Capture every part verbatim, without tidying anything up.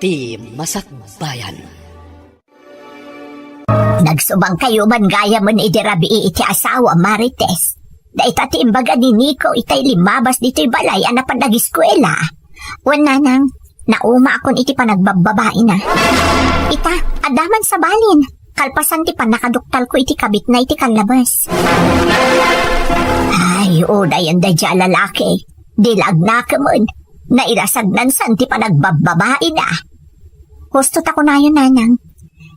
ti Masakbayan. Nagsubangkayo man gayamen idi rabii iti asawa, Marites. Dayta ti imbaga ni Nico itay limmabas ditoy balay a napan agiskuela. Wen, nanang, naumaakon iti panagbabbabaina. Ita, adda man sabalin. Kalpasan ti pannakaduktalko iti kabitna iti kallabas. Ay, unayen daydiay a lalaki. Di la agnakemen. Nairasagnan san ti panagbabbabaina. Husto ta kunayon, nanang.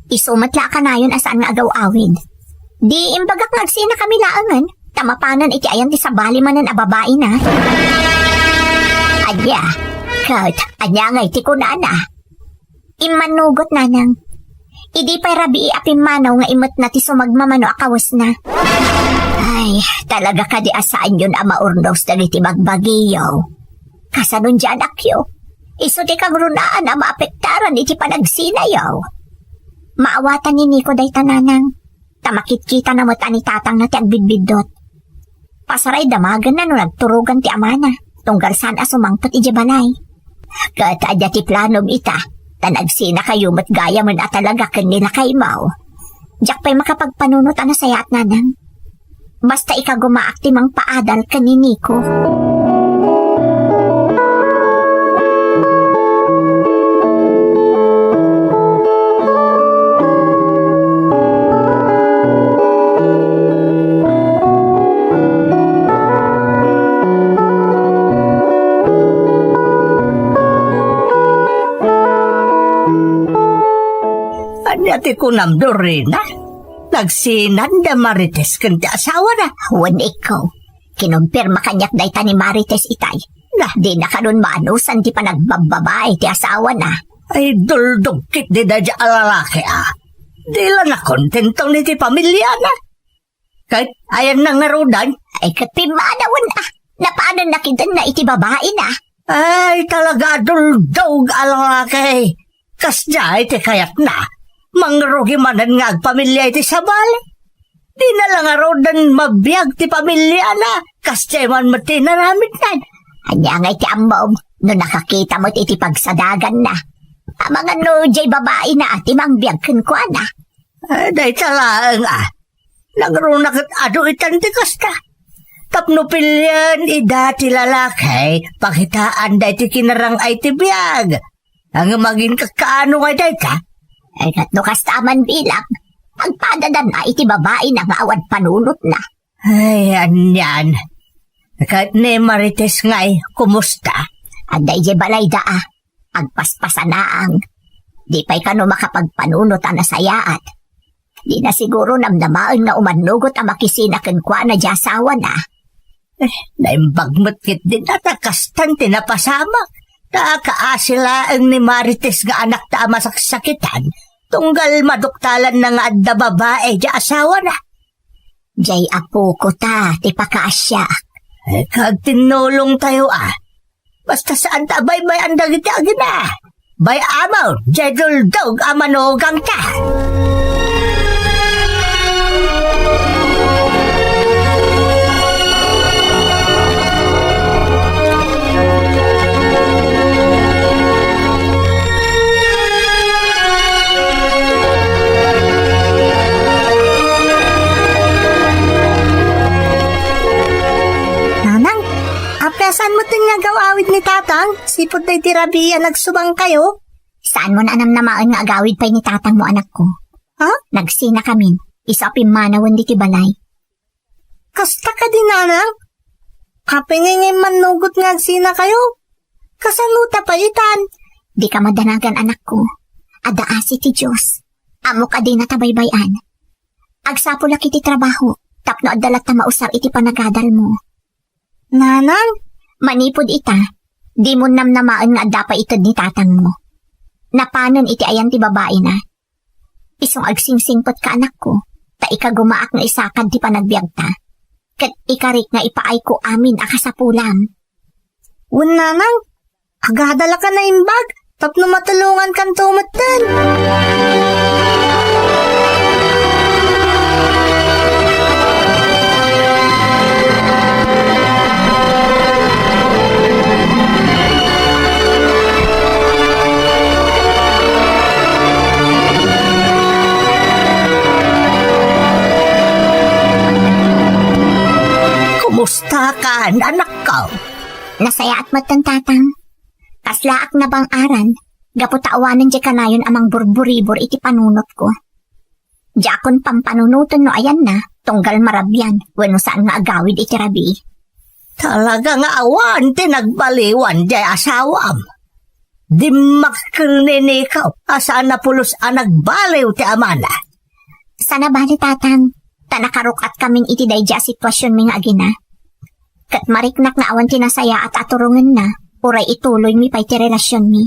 Isu met la a kanayon a saan nga agaw-awid. Di imbagak nga agsinakami laengen, ta mapanen iti ayan ti sabali manen a babaina. Ania? Ket ania ngay ti kunana? Immanugot, nanang. Idi pay rabii a pimmanaw nga imetna ti sumagmamano a kawesna. Ay, talaga kadi a saanyon a maurnos dagiti bagbagiyo? Kasano diay anakyo? Isu ti kangrunaan a maapektaran iti panagsinayo. Maawatan ni Nico dayta, nanang. Ta makitkitana met a ni tatangna ti agbidbiddut. Pasaray damagenna no nagturogan ti amana, tunggal saan a sumangpet idiay balay. Ket adda ti planom ita, ta nagsinakayo met gayamen a talaga ken ni lakaymo. Diak pay makapagpanunot a nasayaat, nanang. Basta ikagumaak ti mangpaadal ken ni Nico. Ania ti kunam, Dorina? Nagsinanda Marites ken ti asawana? Wen, ikko. Kinumpirma kaniak dayta ni Marites itay. Na, dina kano maanusan ti panagbabbabae ti asawana. Ay, duldog ketdi daydiay a lalaki, a. Di la nakontento iti pamiliana. Ket ayanna ngaruden? Ay, ket pimmanawen, a. Napanen nakitenna iti babaina. Ay, talaga a duldog a lalaki. Kasdiay ti kayatna. Mangrugi manen nga agpamilia iti sabali. Dina la ngaruden mabiag ti pamiliana. Kasdiay man met ti inaramidna. Ania ngay ti ammom no nakakita met iti pagsadaganna? Amangan no diay babaina ti mangbiag kenkuana. Eh, dayta laeng, a. Nangruna ket adu itan ti kasta. Tapno pilian ida ti lalaki, pakitaanda iti kinarang-ay ti biag. Ngem aginkakkaano ngay dayta? Ay, ket no kasta man bilang, agpadadanna iti babaina nga awan panunotna. Ay, anian. Ket ni Marites ngay, kumusta? Adda idiay balayda, a. Agpaspasanaang. Di pay kano makapagpanunot a nasayaat. Dina siguro namnamaen nga umannugot a makisina kenkuana diay asawana. Eh, naimbag met ketdin a ta kastan ti napasamak. Ta kaasi laeng ni Marites nga anakta a masaksakitan, tunggal maduktalanna nga adda babae diay asawana. Diay apoko ta ti pakaasiak. Eh, agtinnulongtayo, a. Basta saan ta a baybay-an dagiti agina. Bay-amon, diay duldog a manugangta. Nanang, apay a saan met nga agaw-awid ni Tatang, sipud daydi rabii a nagsubangkayo? Saanmon a namnamaen nga agawid pay ni Tatangmo, anakko. Ha? Nagsinakamin, isu a pimmanawen ditoy balay. Kasta kadi, Nanang? Apay ngay nga immannugot nga agsinakayo? Kasano ta pay itan? Dika madanagan, anakko. Adda asi ti Dios. Ammok a dina ta baybay-an. Agsapulak iti trabaho, tapno adda latta mausar iti panagadalmo. Nanang? Manipud ita, dimon namnamaen nga adda pay ited ni tatangmo. Napanen iti ayan ti babaina. Isu nga agsingsingpetka, anakko, ta ikagumaak nga isakad ti panagbiagta. Ket ikarik nga ipaayko amin a kasapulam. Wen, Nanang, agadalak a naimbag tapno matulongankanto metten. An-, anakko. Nasayaat metten, Tatang. Kaslaak nabang-aran, gapu ta awanen diay kanayon a mangburburibor iti panunotko. Diakon pampanunoten no ayanna, tunggal marabian, wenno saan nga agawid iti rabii. Talaga nga awan ti nagbaliwan diay asawam. Dimmakkel ni Nico a saan a pulos a nagbaliw ti amana. Saan a bali, Tatang, ta nakaruk-atkamin iti daydiay a situasionmi nga agina. Ket mariknak nga awan ti nasayaat a turongenna, uray ituloymi pay ti relasionmi.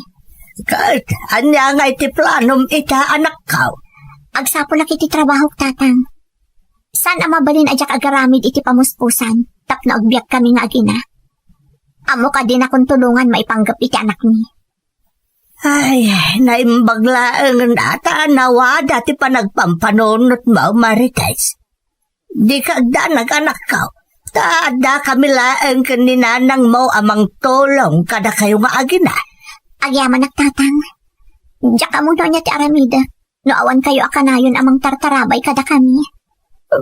Ket ania ngay ti planom ita, anakko? Agsapulak iti trabahok, Tatang. Saan a mabalin a diak agaramid iti pamuspusan tapno agbiagkami nga agina. Ammok a dinakon tulongan maipanggep iti anakmi. Ay, naimbag laengen a ta nawada ti panagpampanunotmo, Marites. Dika agdanag, anakko, ta addakami laeng ken ni nanangmo a mangtulong kadakayo nga agina. Agyamanak, Tatang. Diak ammo no ania ti aramidek no awankayo a kanayon a mangtartarabay kadakami.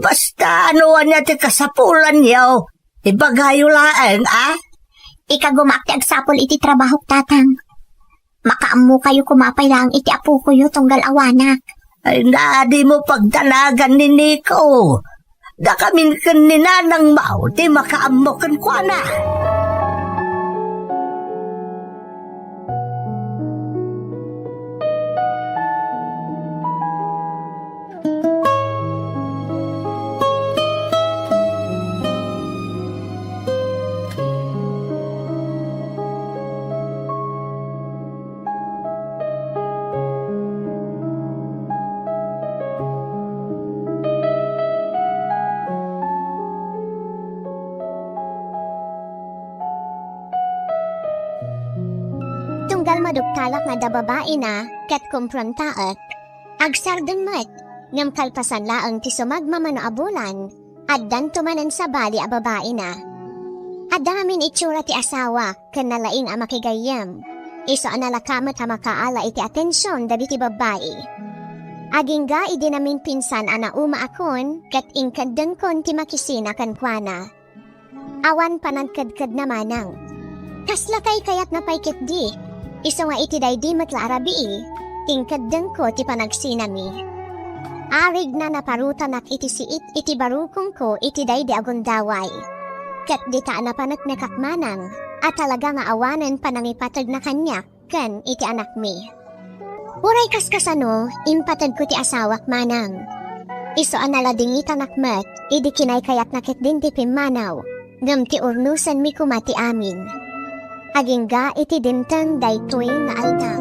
Basta no ania ti kasapulanyo, ibagayo laeng, a? Ikagumaak ti agsapul iti trabahok, Tatang. Makaammokayo koma pay laeng iti apokoyo tunggal awanak. Ay, na, dimo pagdanagan ni Nico. Dakamin ken ni nanangmo ti makaammo kenkuana. Tunggal maduktalak nga adda babaina ket kumprontaek, agsardeng met, ngem kalpasan laeng ti sumagmamano a bulan, addanto manen sabali a babaina. Adda ngamin itsura ti asawa ken nalaing a makigayyem. Isu a nalaka met a makaala iti atension dagiti babbai. Agingga idi naminpinsan a naumaakon ket inkeddengkon ti makisina kenkuana. Awan panangkedkedna manang. Kasla tay kayatna pay ketdi. Isu nga iti daydi met la a rabii, inkeddengko ti panagsinami. Arigna naparutanak iti siit iti barukongko iti daydi a gundaway. Ket dita a napaneknekak manang a talaga nga awanen panangipategna kaniak ken iti anakmi. Uray kaskasano, impatedko ti asawak manang. Isu a naladingitanak met idi kinaykayatna ketdin ti pimmanaw, ngem ti urnosenmi koma ti amin. Agingga iti dimteng daytoy nga aldaw.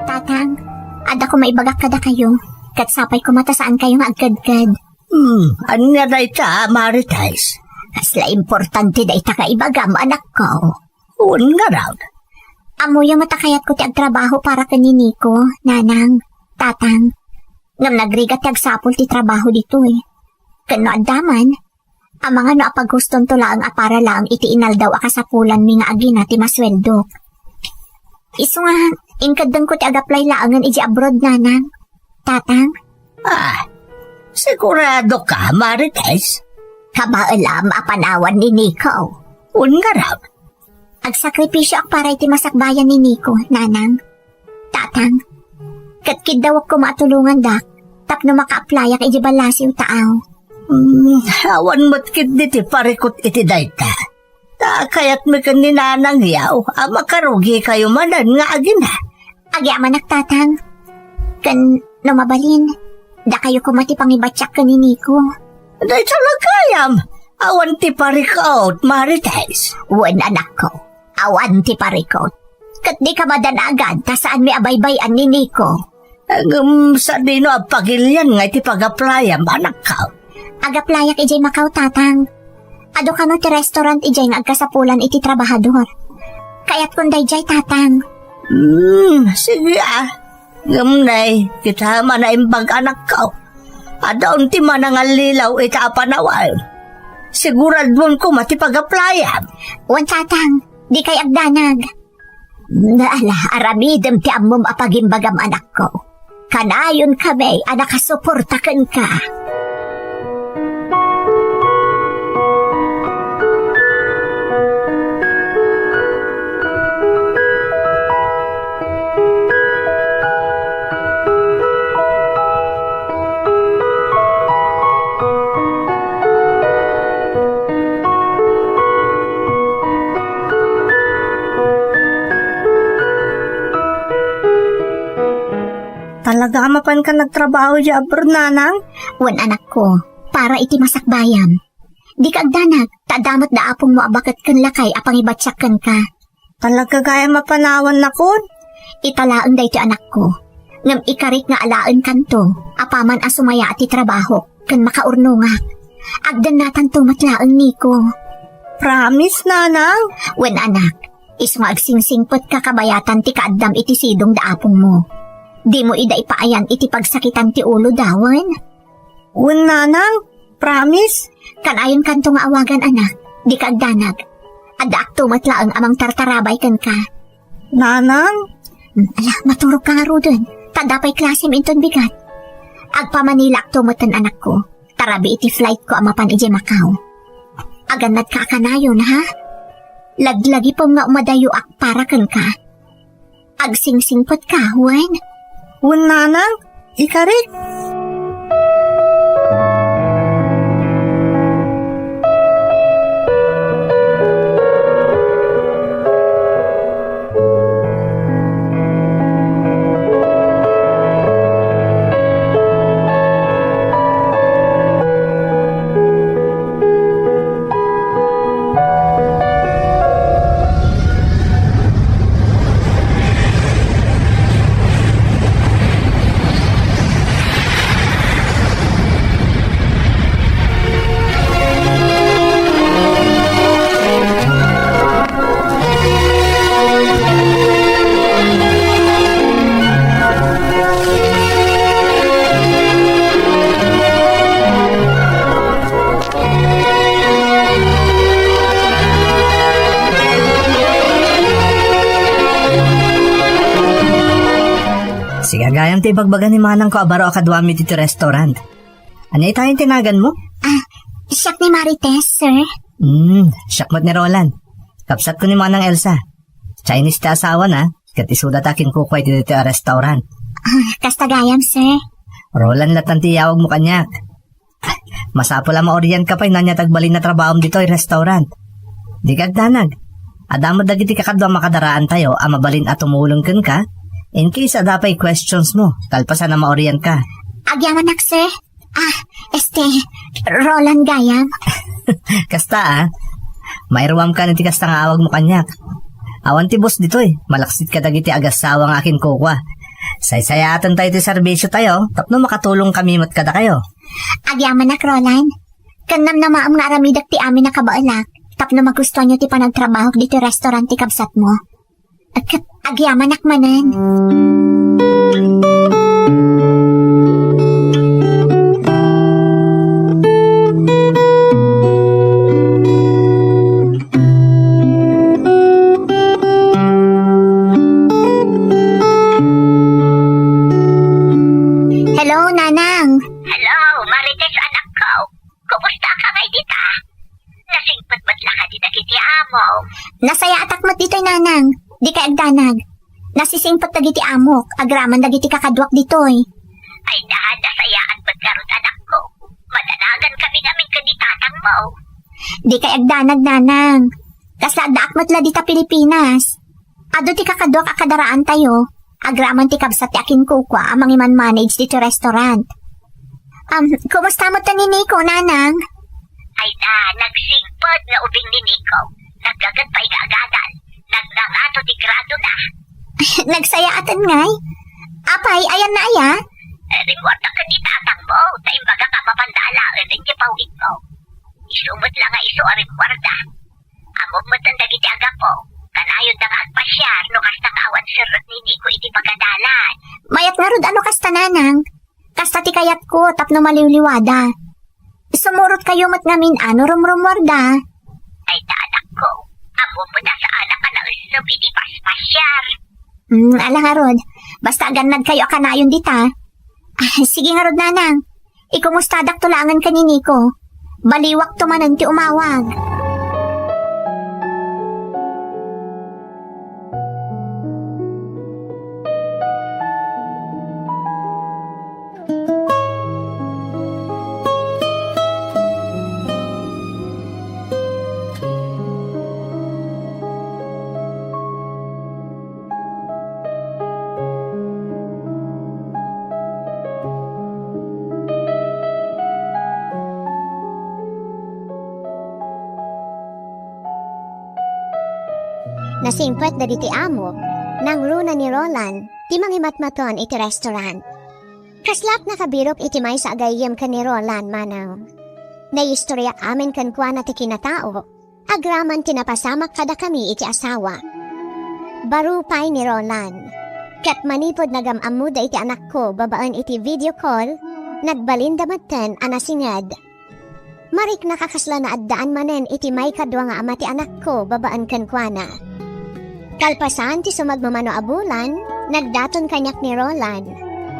Tatang, adda koma ibagak kadakayo, ket sapay koma ta saankayo nga agkedked. Hmm, ania dayta, Marites? Kasla importante dayta nga ibagam, anakko. Wen ngarud. Ammoyo met a kayatko ti agtrabaho para ken ni Nico, nanang, tatang. Ngem nagrigat ti agsapul ti trabaho ditoy. Ken no adda man, amangan no apaghustonto laeng a para laeng iti inaldaw a kasapulanmi nga agina ti masueldok. Isu nga, inkeddengko ti agaplay laengen idiay abroad, nanang, tatang. Ah, sigurado ka, Marites? Kabaelam a panawan ni Nico. Wen ngarud. Agsakripisioak para iti masakbayan ni Nico, nanang, tatang. Ket kiddawek koma a tulongandak tapno makaaplayak idiay ballasiw taaw. Hmm, awan met ketdi ti parikut iti dayta. Ta kayatmi ken ni nanangyo a makarugikayo manen nga agina. Agyamanak, tatang. Ken no mabalin, dakayo koma ti pangibatiak ken ni Nico. Dayta la gayam, awan ti parikut, Marites. Wen, anakko, awan ti parikut. Ket dika madanagan ta saanmi a baybay-an ni Nico. Ngem sadino a pagilian nga iti pagaplayam, anakko? Agaplayak idiay Macau, tatang. Adu kano ti restaurant idiay nga agkasapulan iti trabahador. Kayatkon daydiay, tatang. Hmm, sige, a. Ngem nay, kita man a imbag, anakko. Adun ti manangallilaw ita a panawen. Siguraduem koma ti pag-applyam. Wen, Tatang, dikay agdanag. Ala, aramidem ti ammom a pagimbagam, anakko. Kanayon kami a nakasuporta kenka. Talaga a mapanka nagtrabaho idiay abroad, nanang? Wen, anakko, para iti masakbayam. Dika agdanag, ta adda met da apongmo a baket ken lakay a pangibatiak kenka. Talaga gayam a panawannakon? Ita laeng daytoy, anakko. Ngem ikarik nga alaenkanto, apaman a sumayaat ti trabahok ken makaurnongak. Agdennatanto met laeng, Nico. Promise, nanang? Wen, anak. Isu nga agsingsingpetka kabayatan ti kaaddam iti sidong da apongmo. Dimo ida ipaayan iti pagsakitan ti uloda, wen? Wen, nanang, promise. Kanayonkanto nga awagan, anak. Dika agdanag. Addaakto met laeng a mangtartarabay kenka. Nanang? Hmm, ala, maturogka ngaruden. Ta adda pay klasem inton bigat. Agpamanilaakto metten, anakko. Ta rabii ti flightko a mapan idiay Macau. Agannadka a kanayon, ha? Laglagipem nga umadayoak para kenka. Agsingsingpetka, wen? Wen, nanang, ikarik. Sige, gayam ti ibagbaga ni manangko a baro a kaduami ditoy restaurant. Ania itayen ti naganmo? Ah, siak ni Marites, sir. Hmm, siak met ni Roland. Kabsatko ni Manang Elsa. Chinese ti asawana, ket isuda ta kinkukua iti ditoy a restaurant. Ah, kasta gayam, sir. Roland latta ti iyawagmo kaniak. Masapul a maorientka pay no ania ti agbalin a trabahom ditoy restaurant. Dika agdanag. Adda met dagiti kakaduam a kadaraantayo a mabalin a tumulong kenka in case adda pay questionsmo kalpasan a maorientka. Agyamanak, sir. Ah, este, Roland gayam. Kasta, ah. Mairuamkan iti kasta nga awagmo kaniak. Awan ti boss ditoy, malaksid kadagiti agassawa nga akinkukua. Saysayaaten tayo ti serbisiotayo tapno makatulong kami met kadakayo. Agyamanak, Roland. Ken namnamaem nga aramidek ti amin a kabaelak tapno magustuanyo ti panagtrabahok ditoy restaurant ti kabsatmo. Ket agyamanak manen. Hello, Nanang. Hello, Marites, anakko. Kumusta ka ngay dita? Nasingpet met la kadi dagiti amo? Nasayaatak met ditoy, Nanang. Dikay agdanag. Nasisingpet dagiti amok, agraman dagiti kakaduak ditoy. Ay, da, nasayaat met ngarud, anakko. Madanagan kami ngamin ken ni tatangmo. Dikay agdanag, Nanang. Kasla addaak met la dita Pilipinas. Adu ti kakaduak a kadaraantayo, agraman ti kabsat ti akinkukua a mangimanmanage ditoy restaurant. Um, kumusta met ni Nico, Nanang? Ay da, nagsingpet nga ubing ni Nico. Naggaget pay nga agadal. Nagnangato ti gradona. Nagsayaaten ngay? Apay, ayanna aya? Eh, rimmuarda ken ni tatangmo, ta imbagak a mapanda alaen idiay pawidmo. Isu met la nga isu a rimmuarda. Ammom met dagiti agapo, kanayonda nga agpasiar no kasta nga awan serrek ni Nico iti pagadalan. Mayat ngarud a no kasta, Nanang. Kasta ti Ayatko tapno maliwliwada. Sumurotkayo met ngamin a no rumrumuarda. Ay, ta, anakko, ammom met a saanak a naussob iti paspasiar. Hmm, ala ngarud. Basta agannadkayo a kanayon dita. Ah, sige ngarud, nanang. Ikumustada to laengen ken ni Nico. Baliwakto manen ti umawag. Nasingpet dagiti amo, nangruna ni Roland ti mangimatmaton iti restaurant. Kasla't nakabirok iti maysa a gayyem ken ni Roland, manang. Naiistoriak amin kenkuana ti kinatao, agraman ti napasamak kadakami iti asawa. Baro pay ni Roland. Ket manipud nagam-ammoda iti anakko babaen iti video call, nagbalinda metten a nasinged. Marikna a kasla naaddaan manen iti maikadua nga ama ti anakko babaen kenkuana. Kalpasan ti sumagmamano a bulan, nagdaton kaniak ni Roland.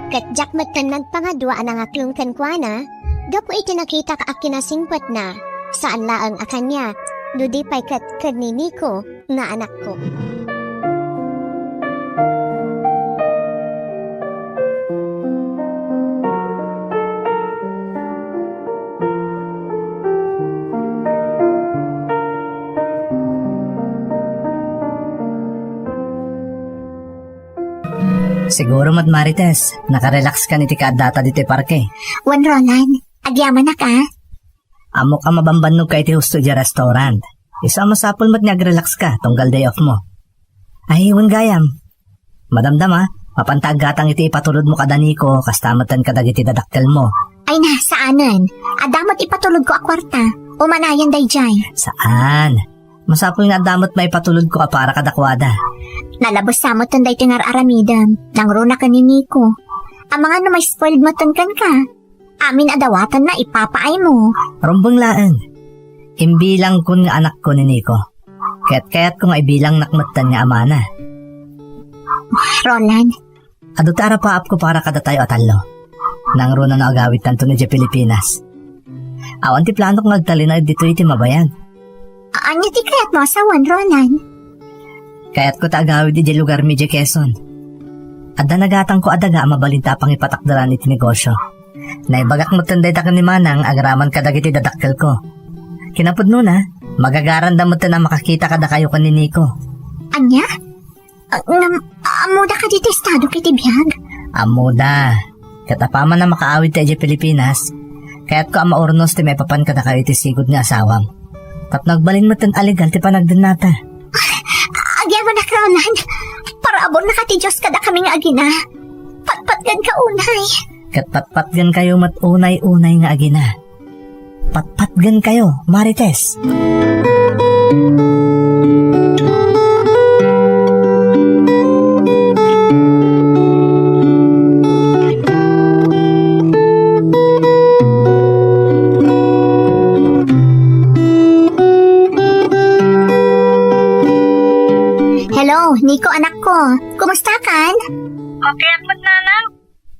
Ket diak metten nagpangadua a nangaklong kenkuana, gapu iti nakitak a kinasingpetna, saan laeng a kaniak, no di pay ket ken ni Nico nga anakko. Siguro met, Marites, nakarelax kan iti kaaddata ditoy parke. Wen, Roland, agyamanak a. Ammok a mabambannogka iti husto idiay restaurant. Isu a masapul met nga agrelaxka tunggal day off mo. Ay, wen gayam. Madamdama, mapanta aggatang iti ipatulodmo kada Nico, kasta metten kadagiti dadakkelmo. Ay na, saanen. Adda met ipatulodko a kuarta. Umanayan daydiay. Saan? Masapul nga adda met maipatulodko a para kadakuada. Nalabes sa metten daytoy nga ar-aramidem. Nangruna ken ni Nico. Amangan no ma-spoiled metten kenka. Amin a dawatenna ipapaaymo. Rumbeng laeng. Imbilangkon nga anakko ni Nico. Ket kayatko nga ibilangnak metten nga amana. Roland. Adu ti arapaapko para kadatayo a tallo. Nangruna no agawidtanto idiay Pilipinas. Awan ti planok nga agtalinaed ditoy iti mabayag. Ania ti kayatmo a sawen, Roland? Kayatko ta agawid idiay lugarmi idiay Quezon. Adda nagatangko a daga a mabalinta a pangipatakderan iti negosio. Naibagak metten dayta ken ni Manang agraman kadagiti dadakkelko. Kinapudnona, magagaranda metten a makakita kadakayo ken ni Nico. Ania? Ah, ngem, ammoda kadi ti estadok iti biag? Ammoda. Ket apaman a makaawidta idiay Pilipinas, kayatko a maurnos ti maipapan kadakayo iti sigud nga asawam. Tapno agbalin metten a legal ti panagdennata. Agyamanak, Roland. Paraburna ka ti Dios kadakami nga agina. Patpatgenka unay. Ket patpatgenkayo met unay-unay nga agina. Patpatgenkayo, Marites. Hello, Nico, anakko. Kumusta kan? Okay ak met, nanang.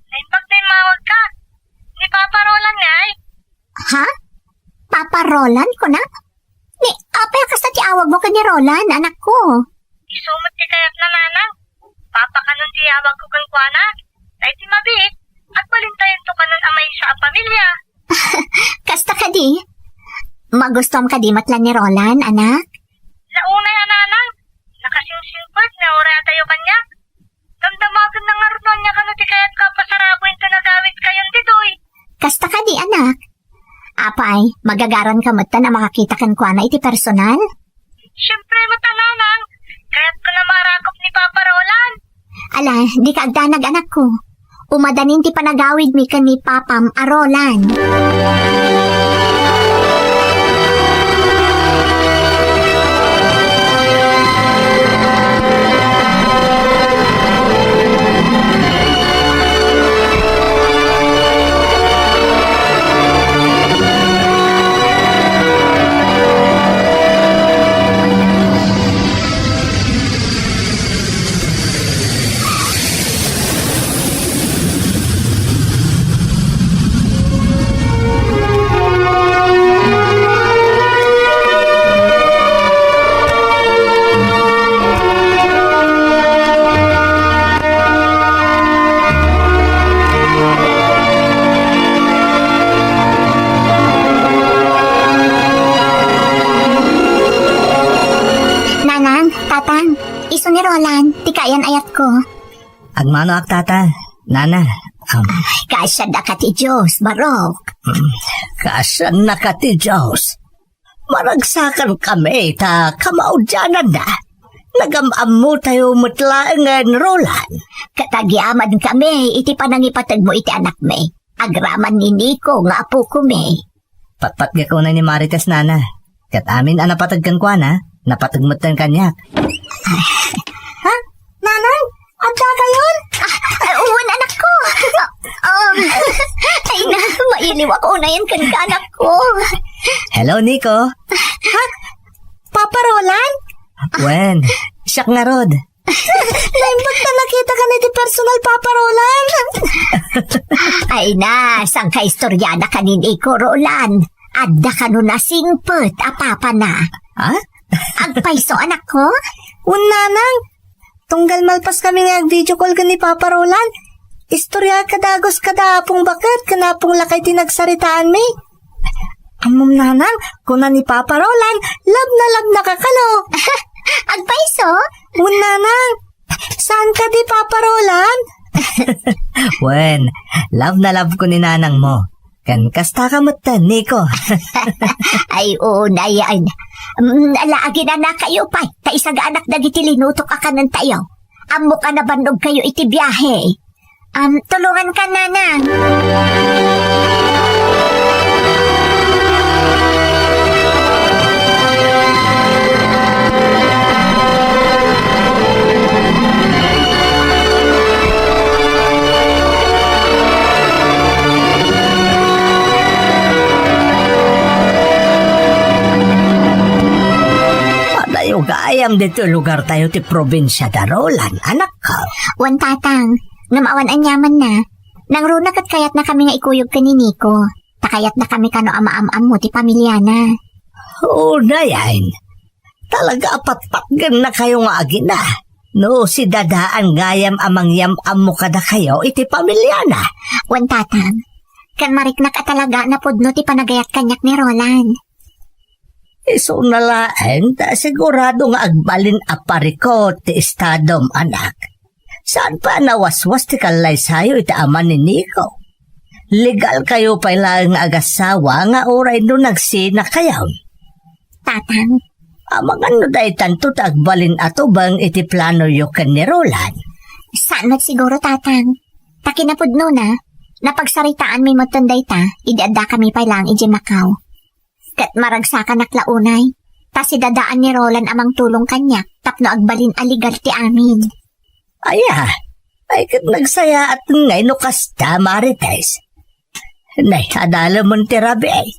Naimbag ta immawagka. Ni Papa Roland ngay? Ha? Papa Roland, kuna? Ni, apay a kasta ti awagmo ken ni Roland, anakko? Isu met ti kayatna, nanang. Papa kanon ti awagko kenkuana. Tay ti mabiit, agbalintayonto kanon a maysa a pamilia. Kasta kadi? Magustuam kadi met la ni Roland, anak? Naunay a, nanang. Nakasingsingpet nga uray adayo kaniak. Damdamagenna ngarud no ania kano ti kayatko a pasarabuento no agawidkayon ditoy. Kasta kadi, anak? Apay, magagaranka metten a makakita kenkuana iti personal? Siempre met a, nanang. Kayatko a maarakop ni Papa Roland. Ala, dika agdanag, anakko. Umadanin ti panagawidmi ken ni Papam a Roland. Isu ni Roland, ti kaayan-ayatko. Agmanoak, tata, nana. Um, Kaasiadaka ti Dios, Barok. Kaasiannaka ti Dios. Maragsakankami ta kamaudiananna. Nagam-ammotayo met laengen, Roland. Ket agyamankami iti panangipategmo iti anakmi. Agraman ni Nico nga apokomi. Patpatgek unay ni Marites, nana. Ket amin a napateg kenkuana, napateg metten kaniak. Ha? Nanang? Addakayon? Ah, ah, wen, anakko. Um, ay na, mailiwak unayen kenka, anakko. Hello, Nico. Ha? Papa Roland? Wen, siak ngarud. Naimbag ta nakitakan iti personal, Papa Roland. Ay na, saan ka istoriana kanin iko, Roland? Adda kano nasingpet a papana. Ha? Agpayso, anakko? Wen, nanang. Tunggal malpas kami nga ag-video call ken ni Papa Roland, istorya kadagos kada Apong Baket ken Apong Lakay ti nagsaritaanmi. Ammom, nanang, kuna ni Papa Roland, love na love na ka kano. Agpayso? Wen, nanang. Saan kadi, Papa Roland? Wen, love na love ko ni nanang mo. Ken kasta ka met, Nico. Ay, unay, ay. Mm, ala, aginanakayo pay, ta isagaanak dagiti linutok a kanentayo. Ammok a nabannogkayo iti biahe. Um, tulongan ka, nanang. Padayo gayam ditoy lugartayo ti probinsia da Roland, anakko. Wen, tatang, ngem awan aniamanna. Nangruna ket kayatna kami nga ikuyog ken ni Nico. Ta kayatna kami kano a maam-ammo ti pamiliana. Unayen, talaga a patpatgennakayo nga agina. No si dadaan gayam a mangyam-ammo kadakayo iti pamiliana. Wen, tatang. Ken mariknak a talaga a napudno ti panagayat kaniak ni Roland. Isuna laeng ta sigurado nga agbalin a parikut ti estadom, anak. Saan pay a nawaswas ti kallaysayo iti ama ni Nico. Legalkayo pay laeng nga agassawa nga uray no nagsinakayo. Tatang. Amangan no daytanto ti agbalin a tubeng iti planoyo ken ni Roland. Saan met siguro, tatang. Ta kinapudnona, napagsaritaanmi metten dayta idi addakami pay laeng idiay Macau. Ket maragsakanak la unay, ta si dadaan ni Roland a mangtulong kaniak tapno agbalin a legal ti amin. Aya, ay ket nagsayaat ngay no kasta, Marites. Nay, adalemen ti rabii.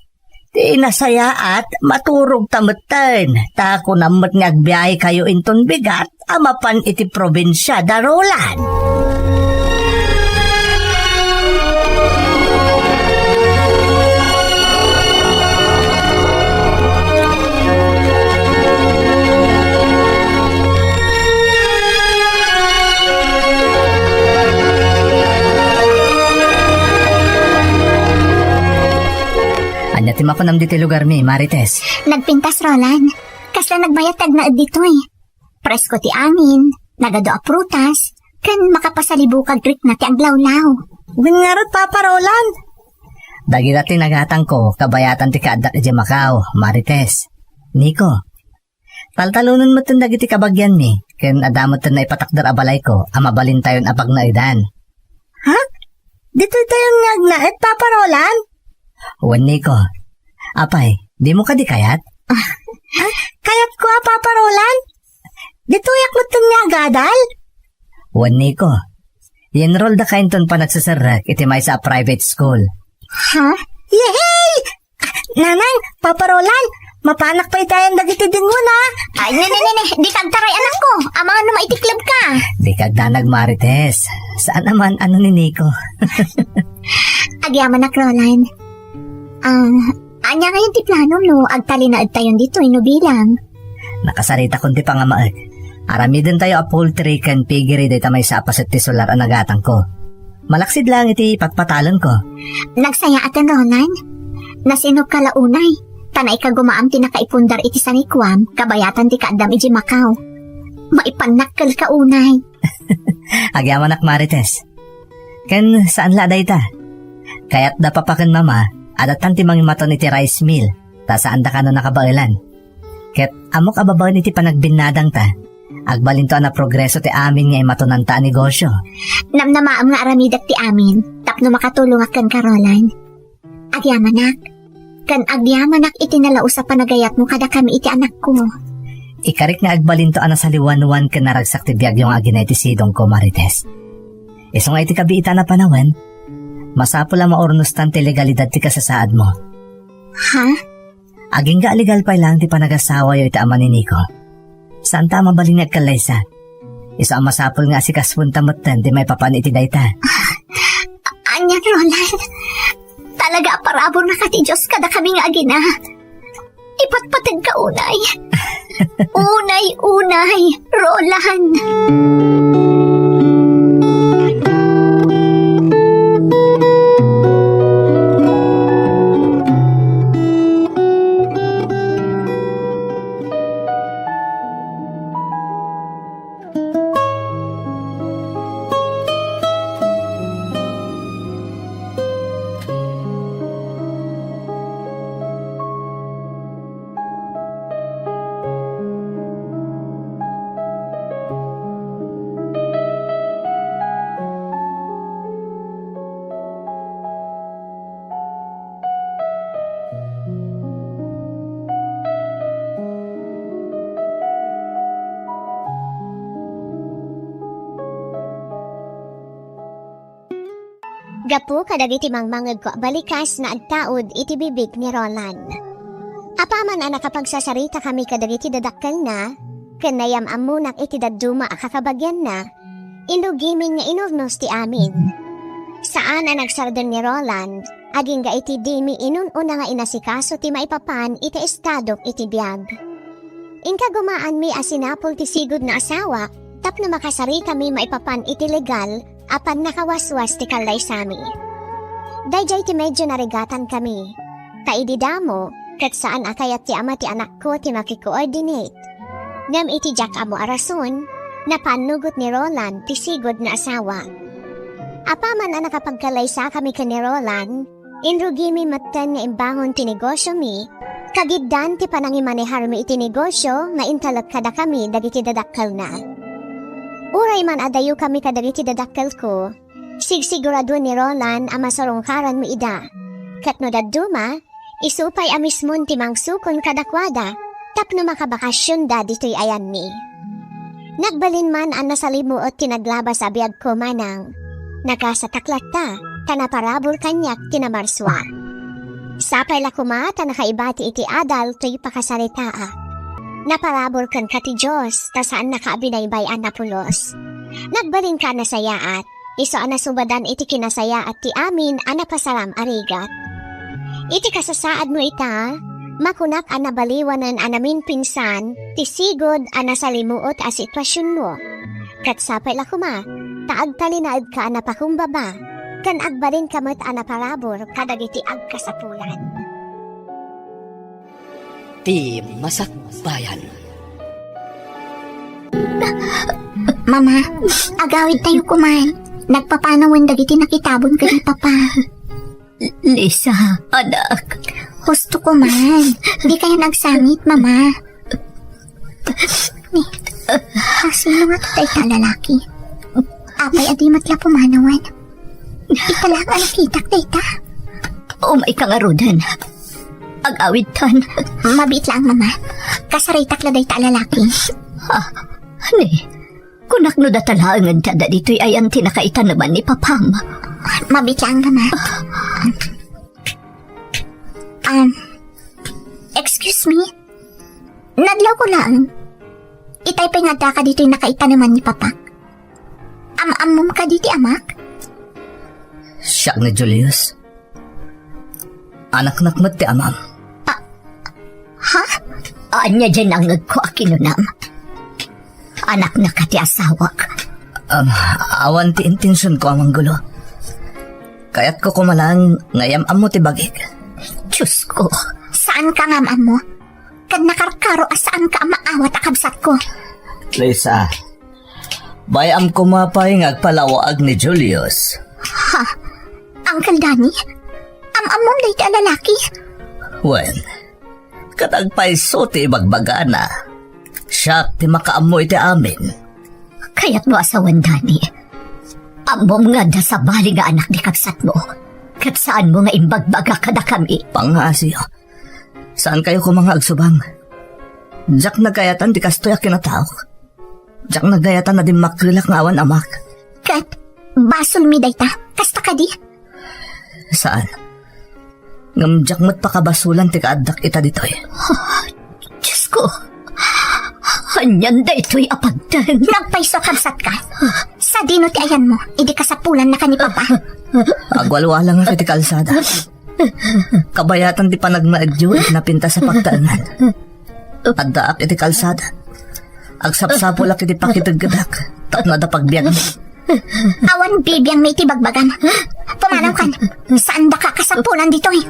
Ti nasayaat, maturogta metten, ta kunam met nga agbiaykayo inton bigat a mapan iti probinsia da Roland. Ania ti makunam ditoy lugarmi, Marites? Nagpintas, Roland. Kasla nagmayat ti agnaed ditoy. Presko ti angin, nagadu a prutas, ken makapasalibukag rikna ti aglawlaw. Wen ngarud, Papa Roland. Dagita ti nagatangko, kabayatan ti kaaddak idiay Macau, Marites. Nico, taltalonen metten dagiti kabagianmi, ken adda metten naipatakder a balayko a mabalintayon a pagnaedan. Ha? Ditoytayon nga agnaed, Papa Roland? Wen, Nico. Apay, dimo kadi kayat? Ah, ah, kayatko a, Papa Roland. Ditoyak metten nga agadal? Wen, Nico. I-enroll daka inton panagseserrek iti maysa a private school. Ha? Yehey! Nanang, Papa Roland, mapanak pay tayan dagiti dingon, a. Ay, ne, ne, ne, ne. Dika agtaray, anakko. Amangan no maitikleb ka. Dika agdanag, Marites. Saan a man, ano ni Nico? Agyamanak, Roland. Ah, ania ngayen ti planom no agtalinaedtayon ditoy no bilang? Nakasaritakon ti pangamaek. Aramidentayo a poultry ken piggery dayta maysa a paset ti solar a nagatangko. Malaksid laeng iti patpatalenko. Nagsayaaten, Roland. Nasinogka la unay, ta naikagumaam ti nakaipundar iti sanikuam kabayatan ti kaaddam idiay Macau. Maipannak kalka unay. Agyamanak, Marites. Ken saan la a dayta. Kayatda papa ken mama, adda tan ti mangimaton iti rice mill, ta saanda kano nakabaelan. Ket ammok a babaen iti panagbinnadangta, agbalinto a naprogreso ti amin nga imatonanta a negosio. Namnamaem nga aramidek ti amin tapno makatulongak kenka, Roland. Agyamanak, ken agyamanak iti nalaus a panagayatmo kadakami iti anakko. Ikarik nga agbalinto a nasaliwanwan ken naragsak ti biagyo nga agina iti sidongko, Marites. Isu nga iti kabiitan a panawen, masapul a maurnostan ti legalidad ti kasasaadmo. Ha? Agingga a legal pay laeng ti panagasawayo iti ama ni Nico. Saanta a mabalin nga agkallaysa. Isu a masapul nga asikasoenta metten ti maipapan iti dayta. Ania, Roland? Talaga a paraburna ka ti Dios kadakami nga agina. Ipatpateg ka unay. Unay, unay, Roland. Gapu kadagiti mangmangegko a balikas nga agtaud iti bibig ni Roland. Apaman a nakapagsasarita kami kadagiti dadakkelna, ken nayam-ammonak iti dadduma a kakabagianna, inrugimin nga inurnos ti amin. Saan a nagsardeng ni Roland, agingga iti dimi inun-una nga inasikaso ti maipapan iti estadok iti biag. Inkagumaanmi a sinapul ti sigud nga asawa tapno makasaritami maipapan iti legal a pannakawaswas ti kallaysami. Daydiay ti medyo narigatankami. Ta idi damo, ket saan a kayat ti ama ti anakko ti makikoordinate. Ngem iti diak ammo a rason, napannugot ni Roland ti sigud nga asawa. Apaman a nakapagkallaysakami ken ni Roland, inrugimi metten nga imbangon ti negosiomi, kagiddan ti panangimaneharmi iti negosio nga intalek kadakami dagiti dadakkelna. Uray man a dayokami kadagiti dadakkelko, sigsiguraduan ni Roland a masarungkaranmi ida. Ket no dadduma, isu pay a mismon ti mangsukon kadakuada tapno makabakasionda ditoy ayanmi. Nagbalin man a nasalimuot ti naglabas a biagko manang nagasatak latta ta naparabur kaniak ti namarsua. Sapay la koma ta nakaibati iti adal toy pakasaritaa. Naparabur kenka ti Dios ta saannaka a binaybay-an a pulos. Nagbalinka a nasayaat, isu a nasubadan iti kinasayaat ti amin a napasaram a rigat. Iti kasasaadmo ita, makunak a nabaliwanen a naminpinsan ti sigud a nasalimuot a situasionmo. Ket sapay la koma, ta agtalinaedka a napakumbaba, ken agbalinka met a naparabur kadagiti agkasapulan. Ti masakbayan. Mama, agawidtayo koman. Nagpapanawen dagiti nakitabon ken ni Papa. Lisa, anak. Husto koman. Dikayon agsangit, Mama. Ni, asino nga dayta a lalaki? Apay a di met la pumanawen? Ita laeng a nakitak dayta. Umayka ngaruden. Agawidtan. Mabiit laeng, Mama. Kasaritak la dayta a lalaki. Ah, ni, kunak no data laengen ti adda ditoy ayan ti nakaitaneman ni Papam. Mabiit laeng, Mama. Um, excuse me? Nadlawko laeng. Itay pay nga addaka ditoy nakaitaneman ni Papak. Am-ammom kadi ti amak? Siak ni Julius. Anaknak met ti amam. Ah, ha? Ania diay nangngegko a kinunam? Anaknak ti asawak. Um, awan ti intensionko a manggulo. Kayatko koma laeng nga iyam-ammo ti bagik. Diosko. Saanka nga am-ammo? Ket nakarkaro a saanka a maawat a kabsatko. Lisa, bay-am koma pay nga agpalawaag ni Julius. Ha? Uncle Danny? Am-ammom daytoy a lalaki? Wen, ket agpayso ti ibagbagana. Siak ti makaammo iti amin. Kayatmo a sawen, Danny. Ammom nga adda sabali nga anak ti kabsatmo. Ket saanmo nga imbagbaga kadakami. Pangngaasim. Saankayo koma nga agsubang. Diak nagayatan ti kastoy a kinataok. Diak nagayatan a dimmakkelak nga awan amak. Ket, basolmi dayta. Kasta kadi? Saan? Ngem diak met pakabasolan ti kaaddak ita ditoy. Diosko, anian daytoy a pagteng? Nagpayso a kabsatka. Sadino ti ayanmo? Idi kasapulannaka ni Papa? Agwalwalangak iti kalsada. Kabayatan ti panagnaedyo iti napintas a pagtaengan. Addaak iti kalsada. Agsapsapulak iti pakideggedak tapno adda pagbiagmi. Awan bibiangmi iti bagbagam. Pumanawkan. Saandaka a kasapulan ditoy.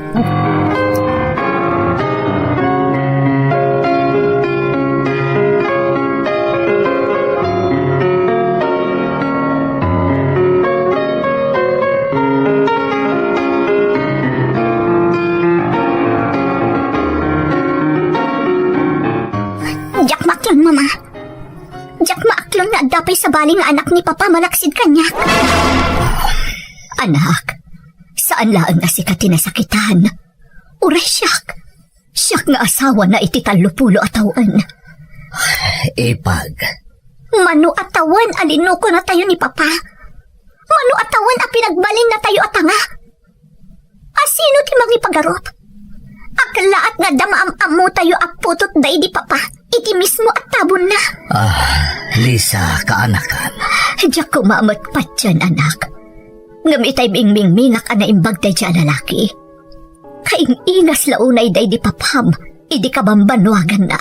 Diak maaklon, Mama. Diak maaklon nga adda pay sabali nga anak ni Papa malaksid kaniak. Anak, saan laeng a sika ti nasakitan. Uray siak. Siak nga asawana iti tallopulo a tawen. Ipag. Mano a tawen a linukonatayo ni Papa? Mano a tawen a pinagbalinnatayo a tanga? A sino ti mangipagarup? Aglaat nga adda maam-ammotayo a putotda idi Papa iti mismo a tabonna. Ah, Lisa, kaanakan. Diak koma met patien, anak. Ngem itay mingmingmingak a naimbag daydiay a lalaki, kaing-ingas la unay daydi Papam idi kabambannuaganna.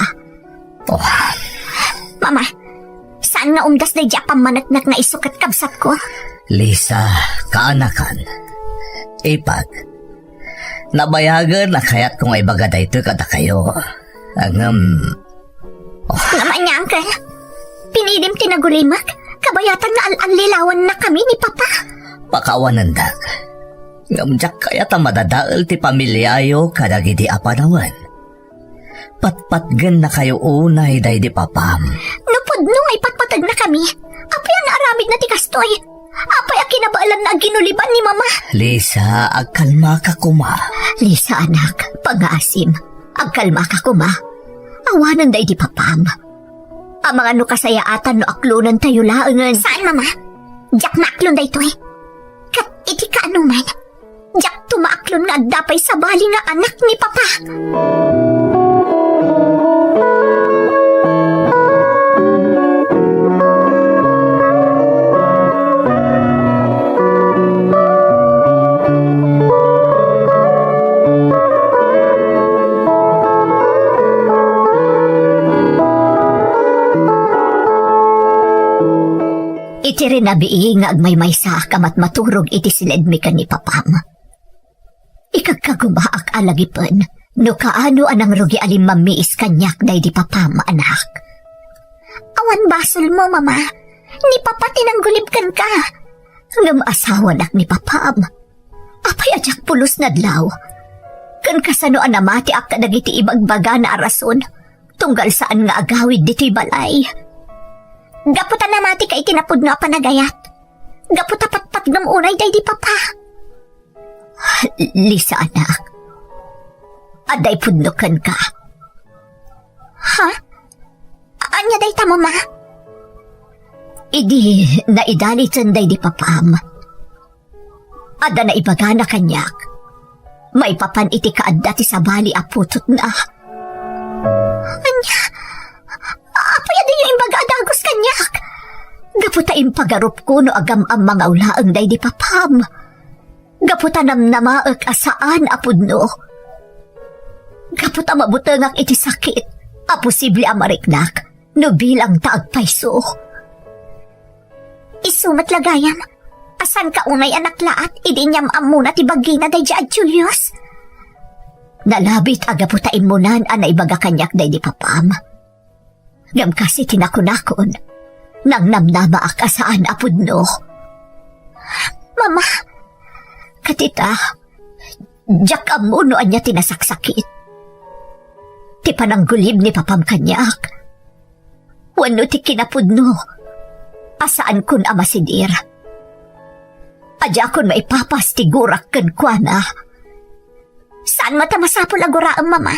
Oh. Mama, saan nga umdas daydiay a pammaneknek nga isu ket kabsatko? Lisa, kaanakan. Ipag, nabayagen a kayatko nga ibaga daytoy kadakayo. Ngem, oh. Ngem ania, Uncle? Pinilim ti nagulimek, kabayatan nga al-allilawannakami ni Papa. Pakawanendak. Ngem diak kayat a madadael ti pamiliayo kadagidi a panawen. Patpatgennakayo unay daydi Papam. No pudno nga ipatpategnakami, apay a naaramidna ti kastoy? Apay a kinabaelanna a ginuliban ni Mama? Lisa, agkalmaka koma. Lisa, anak, pangngaasim. Agkalmaka koma. Awanen daydi Papam. Amangan no kasayaatan no aklonentayo laengen. Saan, Mama. Diak maaklon daytoy. Ket iti kaanoman, diakto maaklon nga adda pay sabali nga anak ni Papa. Iti rinabii nga agmaymaysaak a matmaturog iti siledmi ken ni Papam, ikagkagumaak a lagipen no kaano a nangrugi a limmammiis kaniak daydi Papam, anak. Awan basolmo, Mama. Ni Papa ti nanggulib kenka. Ngem asawanak ni Papam. Apay a diak pulos nadlaw? Ken kasano a namatiak kadagiti ibagbagana a rason tunggal saan nga agawid ditoy balay? Gapu ta namatika iti napudno a panagayat. Gapu ta patpatgem unay daydi Papa. Lisa, anak. Adda ipudno kenka. Ha? Ania dayta, Mama? Idi naidaliten daydi Papam, adda naibagana kaniak maipapan iti kaadda ti sabali a putotna. Ania? Apay a diyo imbaga a dagus kaniak? Gapu ta impagarupko no agam-ammangawlaeng daydi Papam. Gapu ta namnamaek a saan a pudno. Gapu ta mabutengak iti sakit a posible a mariknak no bilang ta agpayso. Isu met la gayam a saanka unay a naklaat idi inyam-ammona ti bagina daydiay a Julius. Nalabit a gapu ta immunan a naibaga kaniak daydi Papam. Ngem kas iti nakunakon, nangnamnamaak a saan a pudno. Mama, ket ita, diak ammo no ania ti nasaksakit. Ti pananggulib ni papam kaniak, wenno ti kinapudno a saankon a masidir. A diakon maipapas ti gurak kenkuana. Saan met a masapul a guraem, Mama.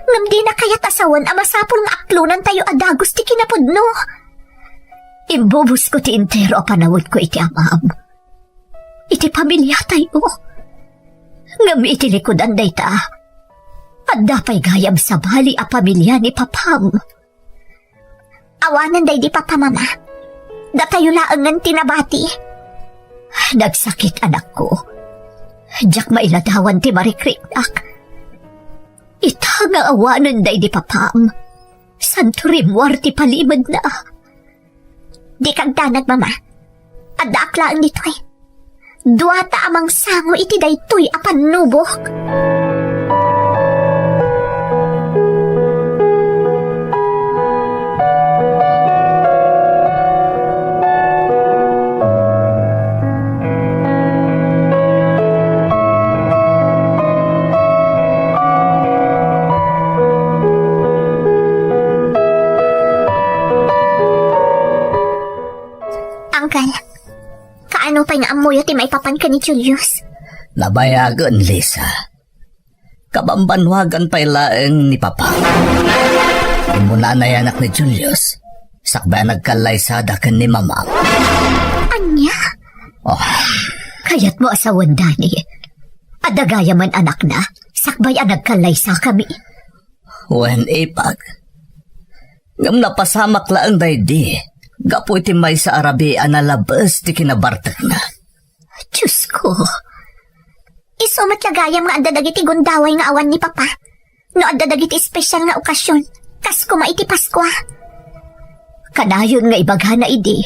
Ngem dina kayat a sawen a masapul nga aklonantayo a dagus ti kinapudno. Imbubosko ti entero a panawenko iti amam, iti pamiliatayo. Ngem iti likudan dayta, adda pay gayam sabali a pamilia ni papam. Awanen daydi papa, Mama. Datayo laengen ti nabati. Nagsakit, anakko. Diak mailadawan ti marikriknak. Ita nga awanen daydi papam, santo rimmuar ti palimedna. Dika agdanag, Mama. Addaak laeng ditoy. Duata a mangsango iti daytoy a pannubok. Uncle, kaano pay nga ammoyo ti maipapan ken ni Julius? Nabayagen, Lisa. Kabambanwagan pay laeng ni Papa. Immuna a nayanak ni Julius, sakbay a nagkallaysada ken ni Mamam. Ania? Oh. Kayatmo a sawen, Dani. Adda gayamen anakna, sakbay a nagkallaysakami. Wen, ipag. Ngem napasamak laeng daydi, gapu iti maysa a rabii a nalabes ti kinabartekna. Diosko, isu met la gayam nga adda dagiti gundaway nga awan ni Papa. No adda dagiti espesial nga okasion, kas koma iti Paskua. Kanayon nga ibagana idi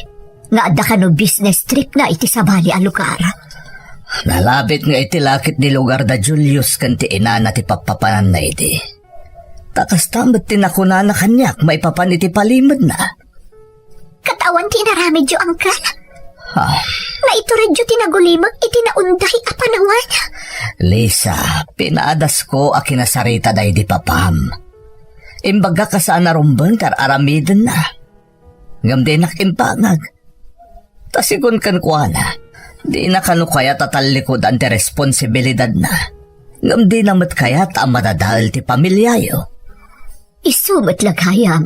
nga adda kano business tripna iti sabali a lugar. Nalabit nga iti lakit ni lugar da Julius ken ti inana ti pappapananna idi. Ta kasta met ti nakunana kaniak maipapan iti palimedna. Ket awan ti inaramidyo, Uncle? Ah. Naituredyo ti nagulimek iti naunday a panawen. Lisa, pinaadasko a kinasarita daydi papam. Imbagak a saan a rumbeng ti ar-aramidenna. Ngem dinak imbangag. Ta sigun kenkuana, dina kano kayat a tallikudan ti responsibilidadna. Ngem dina met kayat a madadael ti pamiliayo. Isu met la gayam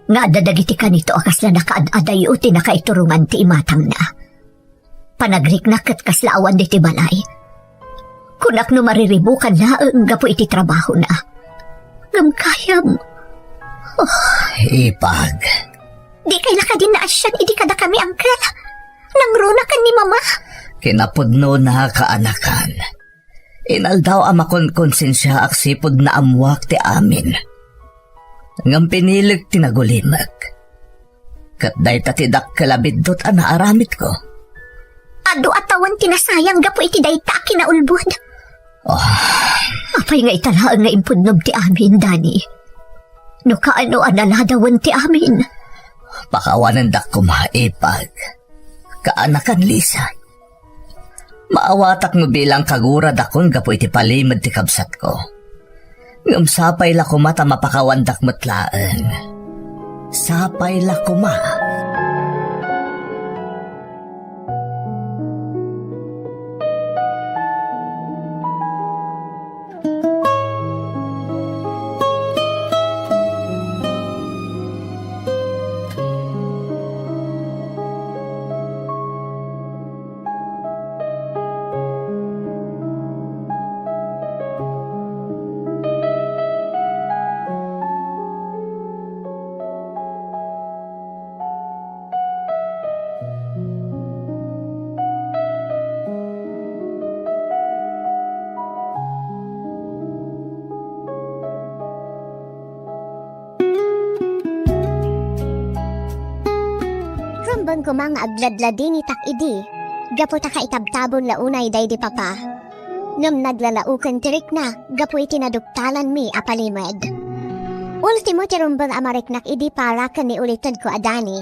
nga adda dagiti kanito a kasla nakaad-adayo ti nakaiturongan ti imatangna. Panagriknak ket kasla awan ditoy balay. Kunak no mariribukan laeng gapu iti trabahona. Ngem gayam. Oh. Ipag. Dikay la kadi naasian idi kadakami, Uncle? Nangruna ken ni Mama? Kinapudnona, kaanakan. Inaldaw a makonkonsensiaak sipud naammoak ti amin. Ngem pinilik ti nagulimek. Ket dayta ti dakkel a biddut a naaramidko. Adu a tawen ti nasayang gapu iti dayta a kinaulbod. Oh. Apay nga ita laeng nga impudnob ti amin, Dani? No kaano a naladawen ti amin? Pakawanendak koma, ipag. Kaanakan, Lisa. Maawatak no bilang kaguradakon gapu iti palimed ti kabsatko. Ngem sapay la koma ta mapakawandak met laeng. Sapay la koma. Rumbeng koma nga agladladingitak idi, gapu ta kaitabtabon la unay daydi papa. Ngem naglalaoken ti rikna gapu iti naduktalanmi a palimed. Ultimo ti rumbeng a mariknak idi para ken ni ulited ko a Dani.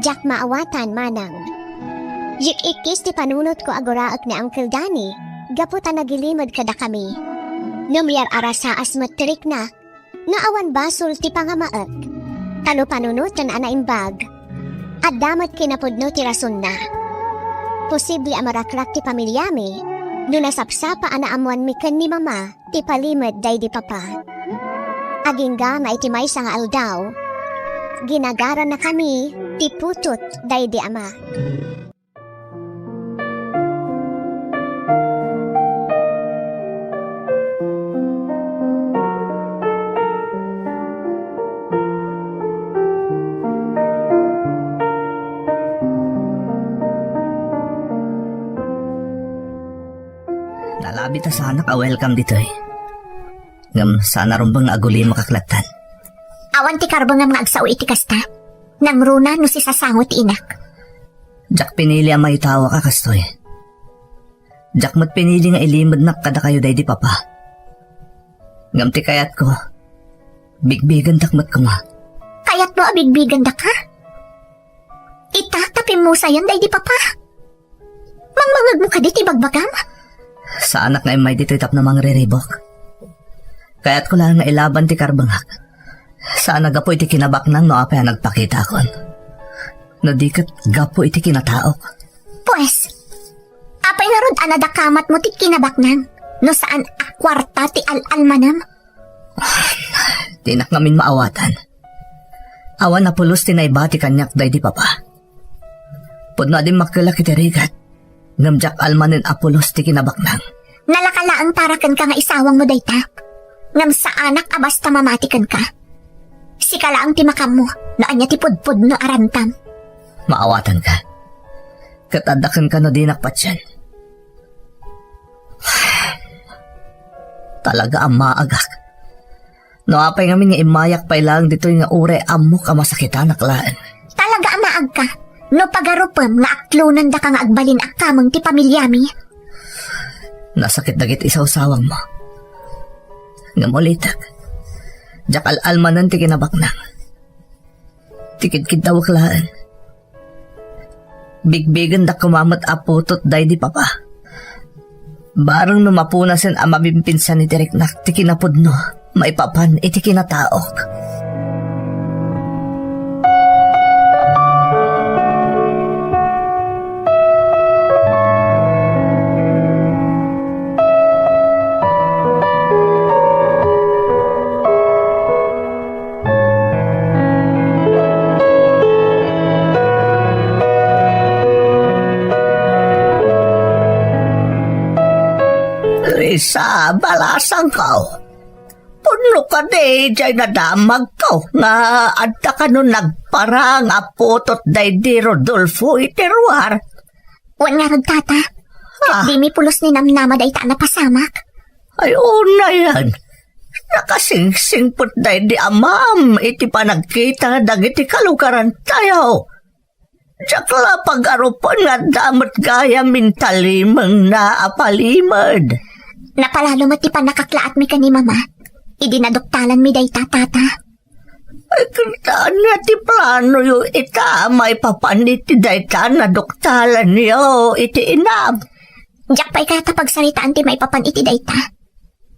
Diak maawatan, manang. Yik-ikkis ti panunot ko a guraek ni Uncle Dani, gapu ta nagilimed kadakami. Ngem yar-arasaas met ti riknak, nga awan basol ti pangamaek. Talo panunoten a naimbag. Adda met kinapudno ti rasonna. Posible a marakrak ti pamilyami no nasapsapa a naammoanmi ken ni Mama ti palimed daydi Papa. Agingga nga iti maysa nga aldaw, ginagarannakami ti putot daydi Ama. Nalabi ta saanak a welcome ditoy. Ngem saan a rumbeng nga agulimakak lattan. Awan ti karbengam nga agsao iti kasta. Nangruna no sisasango ti inak. Diak pinili a maitawaka kastoy. Diak met pinili nga ilimednak kadakayo daydi Papa. Ngem ti kayatko, bigbigendak met koma. Kayatmo a bigbigendak, ha? Ita, ta pimmusayan daydi Papa. Mangmangegmo kadi ti ibagbagam? Saanak nga immay ditoy tapno mangriribuk. Kayatko laeng nga ilaban ti karbengak. Saan a gapu iti kinabaknang no apay a nagpakitakon. No di ket gapu iti kinataok. Pues, apay ngarud a nadakamatmo ti kinabaknang no saan a kuarta ti al-almanem? Dinak ngamin maawatan. Awan a pulos ti naibati kaniak daydi Papa. Pudno a dimmakkelak iti rigat, ngem diak almanen a pulos ti kinabaknang. Nalaka laeng para kenka nga isawangmo dayta. Ngem saanak a basta mamati kenka. Sika laeng ti makaammo no ania ti pudpudno a rantam. Maawatanka. Ket adda kenka no dinak patien. Talaga a maagak. No apay ngamin nga immayak pay laeng ditoy nga uray ammok a masakitanak laeng. Talaga a maagka. No pagarupem nga aklonandaka nga agbalin a kameng ti pamilyami. Nasakit dagiti isawsawangmo. Ngem ulitek, diak al-almanen ti kinabaknang. Ti kidkiddawek laeng. Bigbigendak koma met a putot daydi Papa. Bareng no mapunasen a mabimpinsan iti riknak ti kinapudno maipapan iti kinataok. Risa, balasangko. Pudno kadi jay nadamagko nga adda kano nagparang a putot daydi Rodolfo iti ruar? Wen ngarud, Tata. Ket Ah. dimi pulos ni namnama dayta a napasamak. Ay, unayen. Nakasingsingpet daydi amam iti panagkita dagiti kalugarantayo. Diak la pagarupen nga adda met gayam intalimengna a palimed. Napalalo met ti pannakaklaatmi ken ni Mama. Idi naduktalanmi dayta, Tata. Ay, ket ania ti planoyo ita maipapan iti dayta a naduktalanyo iti inam? Diak pay kayat a pagsaritaan ti maipapan iti dayta.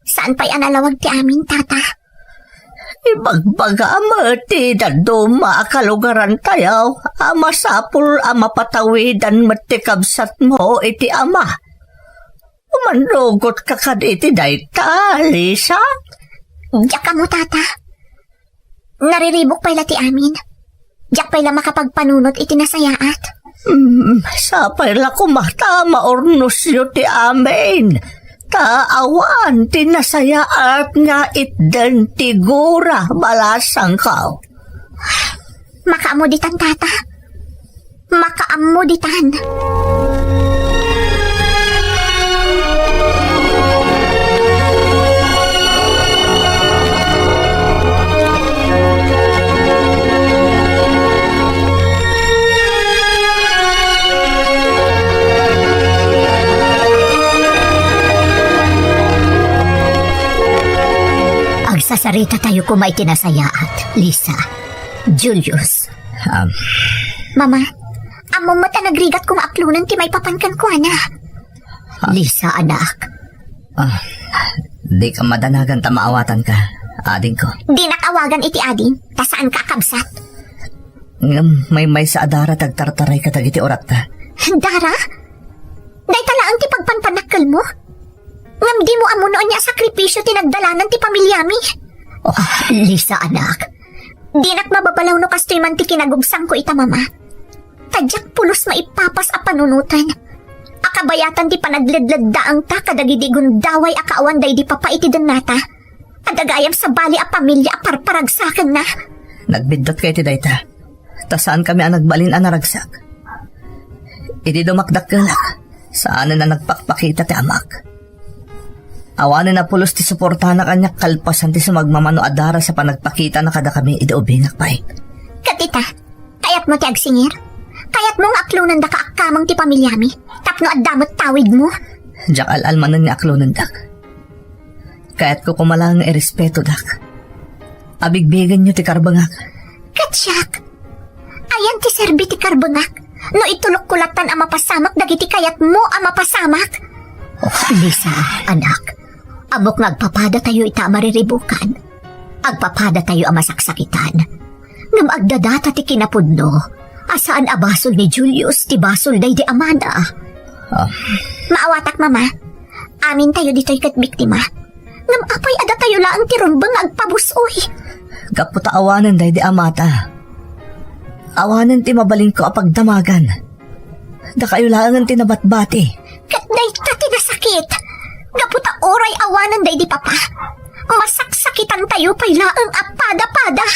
Saan pay a nalawag ti amin, Tata. Ibagbaga met ti dadduma a kalugarantayo a masapul a mapatawidan met ti kabsatmo iti ama. Umannugotka kadi iti dayta, Lisa? Diak ammo, Tata. Nariribuk pay la ti amin. Diak pay la makapagpanunot iti nasayaat. Hmm, sapay la koma ta maurnosyo ti amin. Ta awan ti nasayaat nga itden ti gura, balasangko. Makaammo ditan, Tata. Makaammo ditan. Rita tayo koma iti nasayaat, Lisa. Julius. Um. Mama, ammom met a nagrigatko nga aklonen ti maipapan kenkuana. Ah. Lisa, anak. Ah, di ka madanagan ta maawatanka, adingko. Dinak awagan iti ading, ta saanka a kabsat. Ngem maymaysa a dara ti agtartaray kadagiti uratta. Dara? Dayta laeng ti pagpanpanakkelmo? Ngem dimo ammo no ania a sakripisio ti nagdalanan ti pamilyami? Oh, Lisa, anak. Dinak mababalaw no kastoy man ti kinagubsangko ita, Mama. Ta diak pulos maipapas a panunoten a kabayatan ti panagledleddaangta kadagidi gundaway a kaawan daydi papa iti dennata. Adda gayam sabali a pamilia a parparagsakenna. Nagbiddutko iti dayta. Ta saankami a nagbalin a naragsak. Idi dumakdakkelak, saanen a nagpakpakita ti amak. Awanen a pulos ti suportana kaniak kalpasan ti sumagmamano a daras a panagpakitana kadakami idi ubingak pay. Ket ita, kayatmo ti agsingir? Kayatmo nga aklonendaka a kameng ti pamilyami tapno adda met tawidmo? Diak al-almanen nga aklonendak. Kayatko koma laeng nga irespetodak. Abigbigenyo ti karbengak. Ket siak, ayan ti serbi ti karbengak no itulokko lattan a mapasamak dagiti kayatmo a mapasamak? Oh, Lisa, anak, ammok nga agpapadatayo ita a mariribukan. Agpapadatayo a masaksakitan. Ngem agdadata ti kinapudno a saan a basol ni Julius ti basol daydi amana. Ah. Maawatak, Mama. Amintayo ditoy ket biktima. Ngem apay a datayo laeng ti rumbeng nga agpabus-oy? Gapu ta awanen daydi amata. Awanen ti mabalinko a pagdamagan. Dakayo laengen ti nabatbati. Ket dayta ti nasakit. Gapu ta uray awanen daydi papa, masaksakitantayo pay laeng a pada-pada.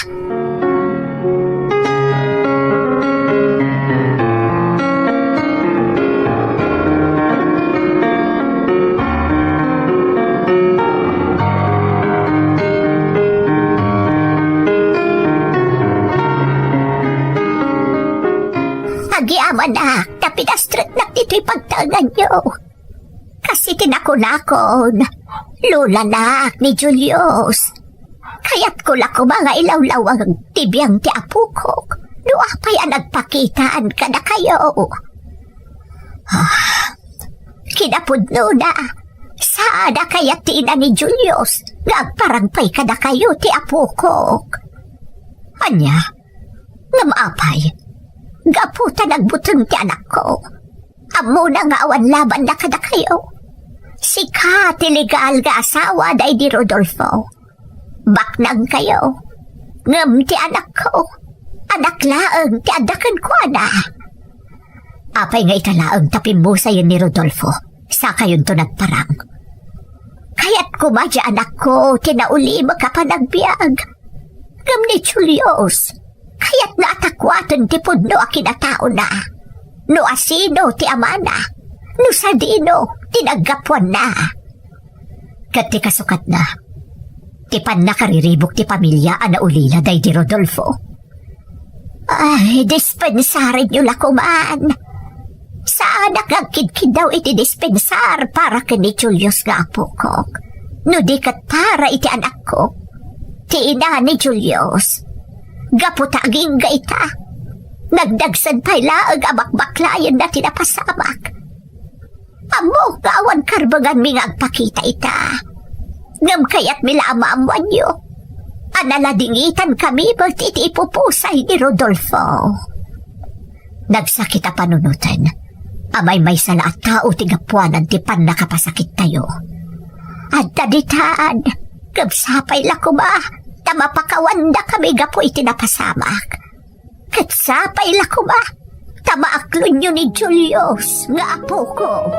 Agyamanak ta pinastreknak ditoy pagtaenganyo. Kas iti nakunakon, lolanak ni Julius. Kayatko la koma nga ilawlawag ti biang ti apokok no apay a nagpakitaan kadakayo. Ah, kinapudnona, saan a kayat ti ina ni Julius nga agparang pay kadakayo ti apokok. Ania? Ngem apay, gapu ta nagbuteng ti anakko, ammona nga awan labanna kadakayo. Sika ti legal nga asawa daydi Rodolfo. Baknangkayo. Ngem ti anakko, anak laeng ti adda kenkuana. Apay nga ita laeng ta pimmusayen ni Rodolfo, sakayonto nagparang? Kayat koma ti anakko ti naulimek a panagbiag. Ngem ni Julius, kayatna a takuaten ti pudno a kinataona. No asino ti amana, no sadino ti naggapuanna. Ket ti kasukatna, ti pannakariribuk ti pamilia a naulila daydi Rodolfo. Ay, dispensarenyo la koman. Saanak nga agkidkiddaw iti dispensar para ken ni Julius nga apokok, no di ket para iti anakko, ti ina ni Julius. Gapu ta agingga ita, nagdagsen pay laeng a bakbaklayenna ti napasamak. Ammok nga awan karbenganmi nga agpakita ita. Ngem kayatmi la a maammoanyo a naladingitankami met iti ipupusay ni Rodolfo. Nagsakit a panunoten a maymaysa la a tao ti gapuanan ti pannakapasakittayo. Adda ditan, ngem sapay la koma ta mapakawandakami gapu iti napasamak. Ket sapay la koma ta maaklonyo ni Julius nga apokok.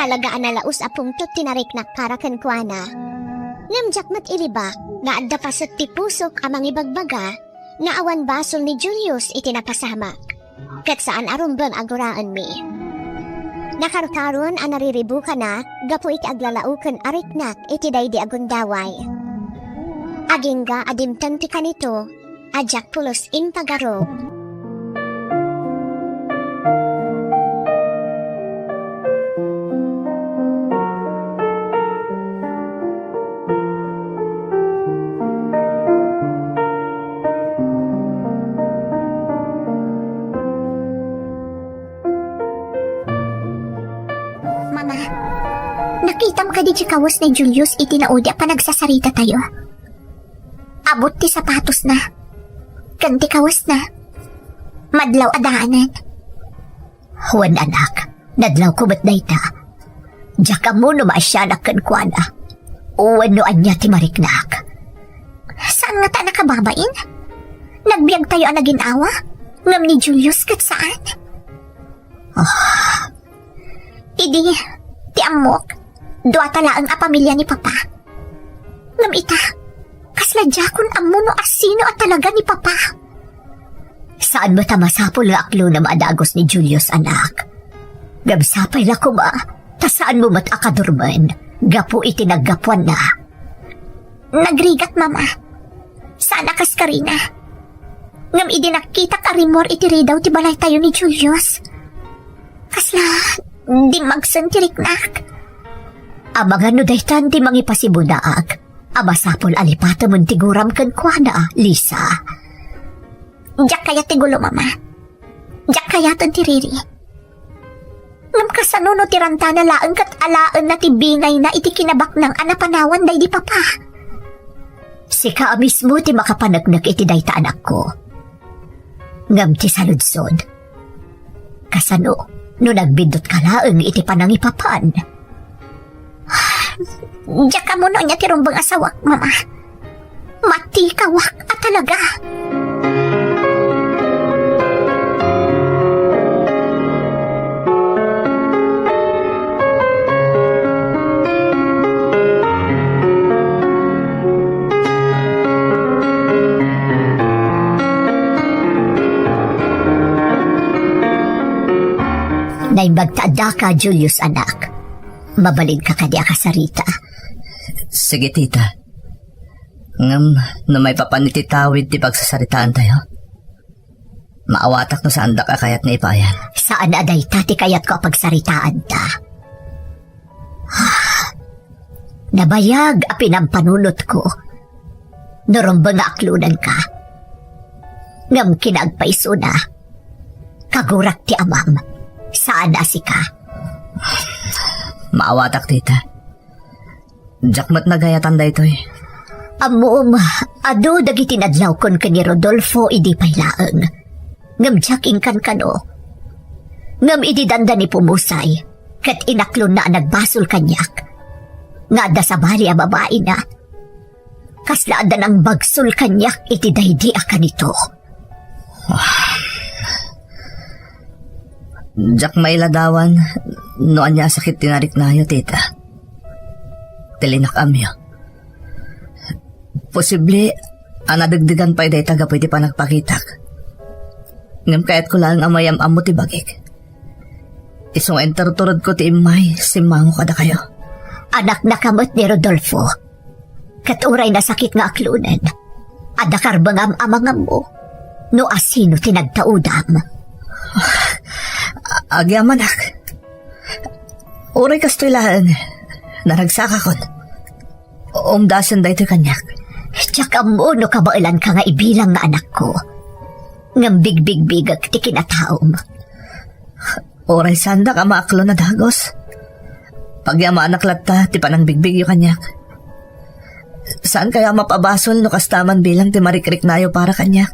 talaga a nalaus a pungtot ti nariknak para kenkuana. Ngem diak met ilibak nga adda paset ti pusok a mangibagbaga nga awan basol ni Julius iti napasamak. Ket saan a rumbeng a guraenmi. Nakarkaron a nariribukanak gapu iti aglalaoken a riknak iti daydi a gundaway. Agingga a dimteng ti kanito, a diak pulos impagarup. Mama, nakitam kadi ti kawes ni Julius iti naudi a panagsasaritatayo? Abut ti sapatosna ken ti kawesna. Madlaw a daanen. Wen, anak, nadlawko met dayta. Diak ammo no maasianak kenkuana wenno ania ti mariknak. Saan ngata a nakababain? Nagbiagtayo a nagin-awa, ngem ni Julius ket saan. Ah. Idi, ti ammok, duata laeng a pamilia ni Papa. Ngem ita, kasla diakon ammo no asino a talaga ni Papa. Saan met a masapul nga aklonem a dagus ni Julius, anak. Ngem sapay la koma ta saanmo met a kadurmen gapu iti naggapuanna. Nagrigat, Mama. Saan a kaskarina. Ngem idi nakitak a rimmuar iti ridaw ti balaytayo ni Julius, kasla dimmagsen ti riknak. Amangan no daytan ti mangipasibunaak a masapul a lipatemen ti guram kenkuana, Lisa. Diak kayat ti gulo, Mama. Diak kayaten ti riri. Ngem kasano no ti rantana laeng ket alaenna ti bingayna iti kinabaknang a napanawan daydi Papa? Sika a mismo ti makapaneknek iti dayta, anakko. Ngem ti saludsod, kasano no nagbiddut ka laeng iti panangipapan? Diak ammo no ania ti rumbeng a sawak, Mama. Matikawak a talaga. Naimbag ta addaka, Julius, anak. Mabalinka kadi a kasarita? Sige, tita. Ngem no maipapan iti tawid ti pagsasaritaantayo, maawatak no saandak a kayat nga ipayan. Saan a dayta ti kayatko a pagsaritaanta. Nabayag a pinampanunotko no rumbeng nga aklonenka. Ngem kinaagpaysona, kagurak ti amam, saan a sika. Maawatak, tita. Diak met nagayatan daytoy. Ammom, adu dagiti nadlawkon ken ni Rodolfo idi pay laeng. Ngem diak inkankano. Ngem idi dandani pumusay, ket inaklonna a nagbasol kaniak nga adda sabali a babaina, kasla adda nangbagsol kaniak iti daydi a kanito. Diak mailadawan no ania a sakit ti nariknayo, tita. Ti linak-amyo. Posible a nadegdegan pay dayta gapu iti panagpakitak. Ngem kayatko laeng a mayam-ammo ti bagik. Isu nga interturodko ti immay, simmango kadakayo. Anaknaka met ni Rodolfo. Ket uray nasakit nga aklonen, adda karbengam a mangammo no asino ti nagtaudam. Agyamanak. Uray kastoy laeng, naragsakakon. Umdasen daytoy kaniak. Diak ammo no kabaelanka nga ibilang nga anakko. Ngem bigbigbigek ti kinataom. Uray saandak a maaklon a dagus, pagyamanak latta ti panangbigbigyo kaniak. Saankayo a mapabasol no kasta man bilang ti marikriknayo para kaniak?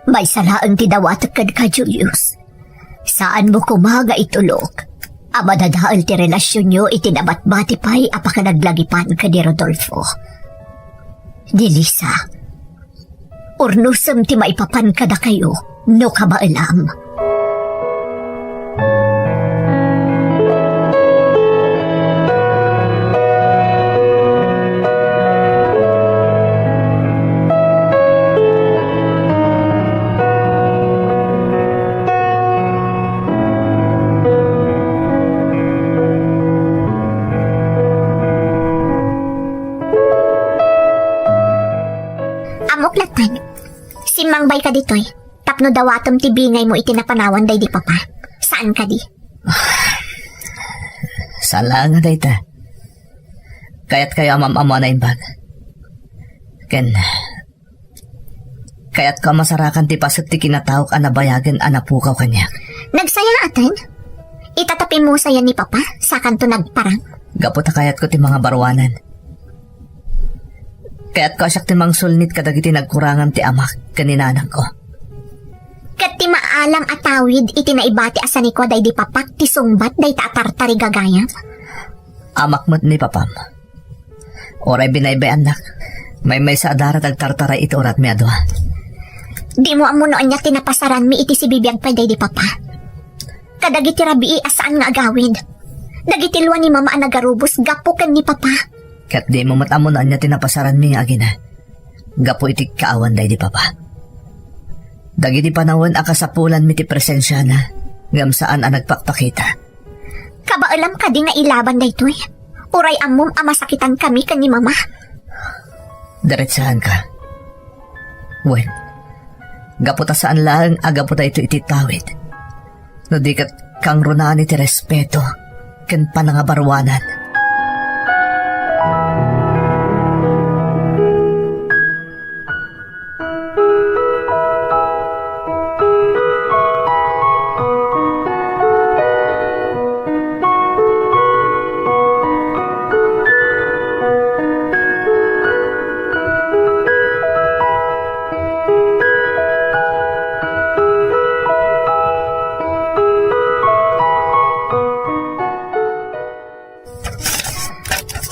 Maysa laeng ti dawatek kenka, Julius. Saanmo koma nga itulok a madadael ti relasionyo iti nabatbati pay a pakanaglagipan ken ni Rodolfo. Ni Lisa, urnosem ti maipapan kadakayo no kabaelam. Mangbay ka ditoy, tapno dawatem ti bingaymo iti napanawan daydi papa. Saan kadi? Saan laeng a dayta. Kayatkayo a maam-ammo a naimbag. Ken, kayatko a masarakan ti paset ti kinataok a nabayagen a napukaw kaniak. Nagsayaaten? Ita ta pimmusayan ni papa, sakanto nagparang? Gapu ta kayatko ti mangabaruanan. Kayatko a siak ti mangsulnit kadagiti nagkurangan ti amak ken ni nanangko. Ket ti maalam a tawid iti naibati a sanikua daydi papak ti sungbat dayta a tartarigagayam? Amak met ni papam. Uray binaybay-annak, maymaysa a dara ti agtartaray iti uratmi a dua. Dimo ammo no ania ti napasaranmi iti sibibiag pay daydi papa. Kadagiti rabii a saan nga agawid. Dagiti lua ni mama a nagarubos gapu ken ni papa. Ket dimo met ammo no ania ti napasaranmi nga agina gapu iti kaawan daydi papa. Dagiti panawen a kasapulanmi ti presensiana, ngem saan a nagpakpakita. Kabaelam kadi nga ilaban daytoy? Uray ammom a masakitankami ken ni mama. Diretsahanka. Wen, gapu ta saan laeng a gapu daytoy iti tawid. No di ket kangrunaan iti respeto ken panangabaruanan.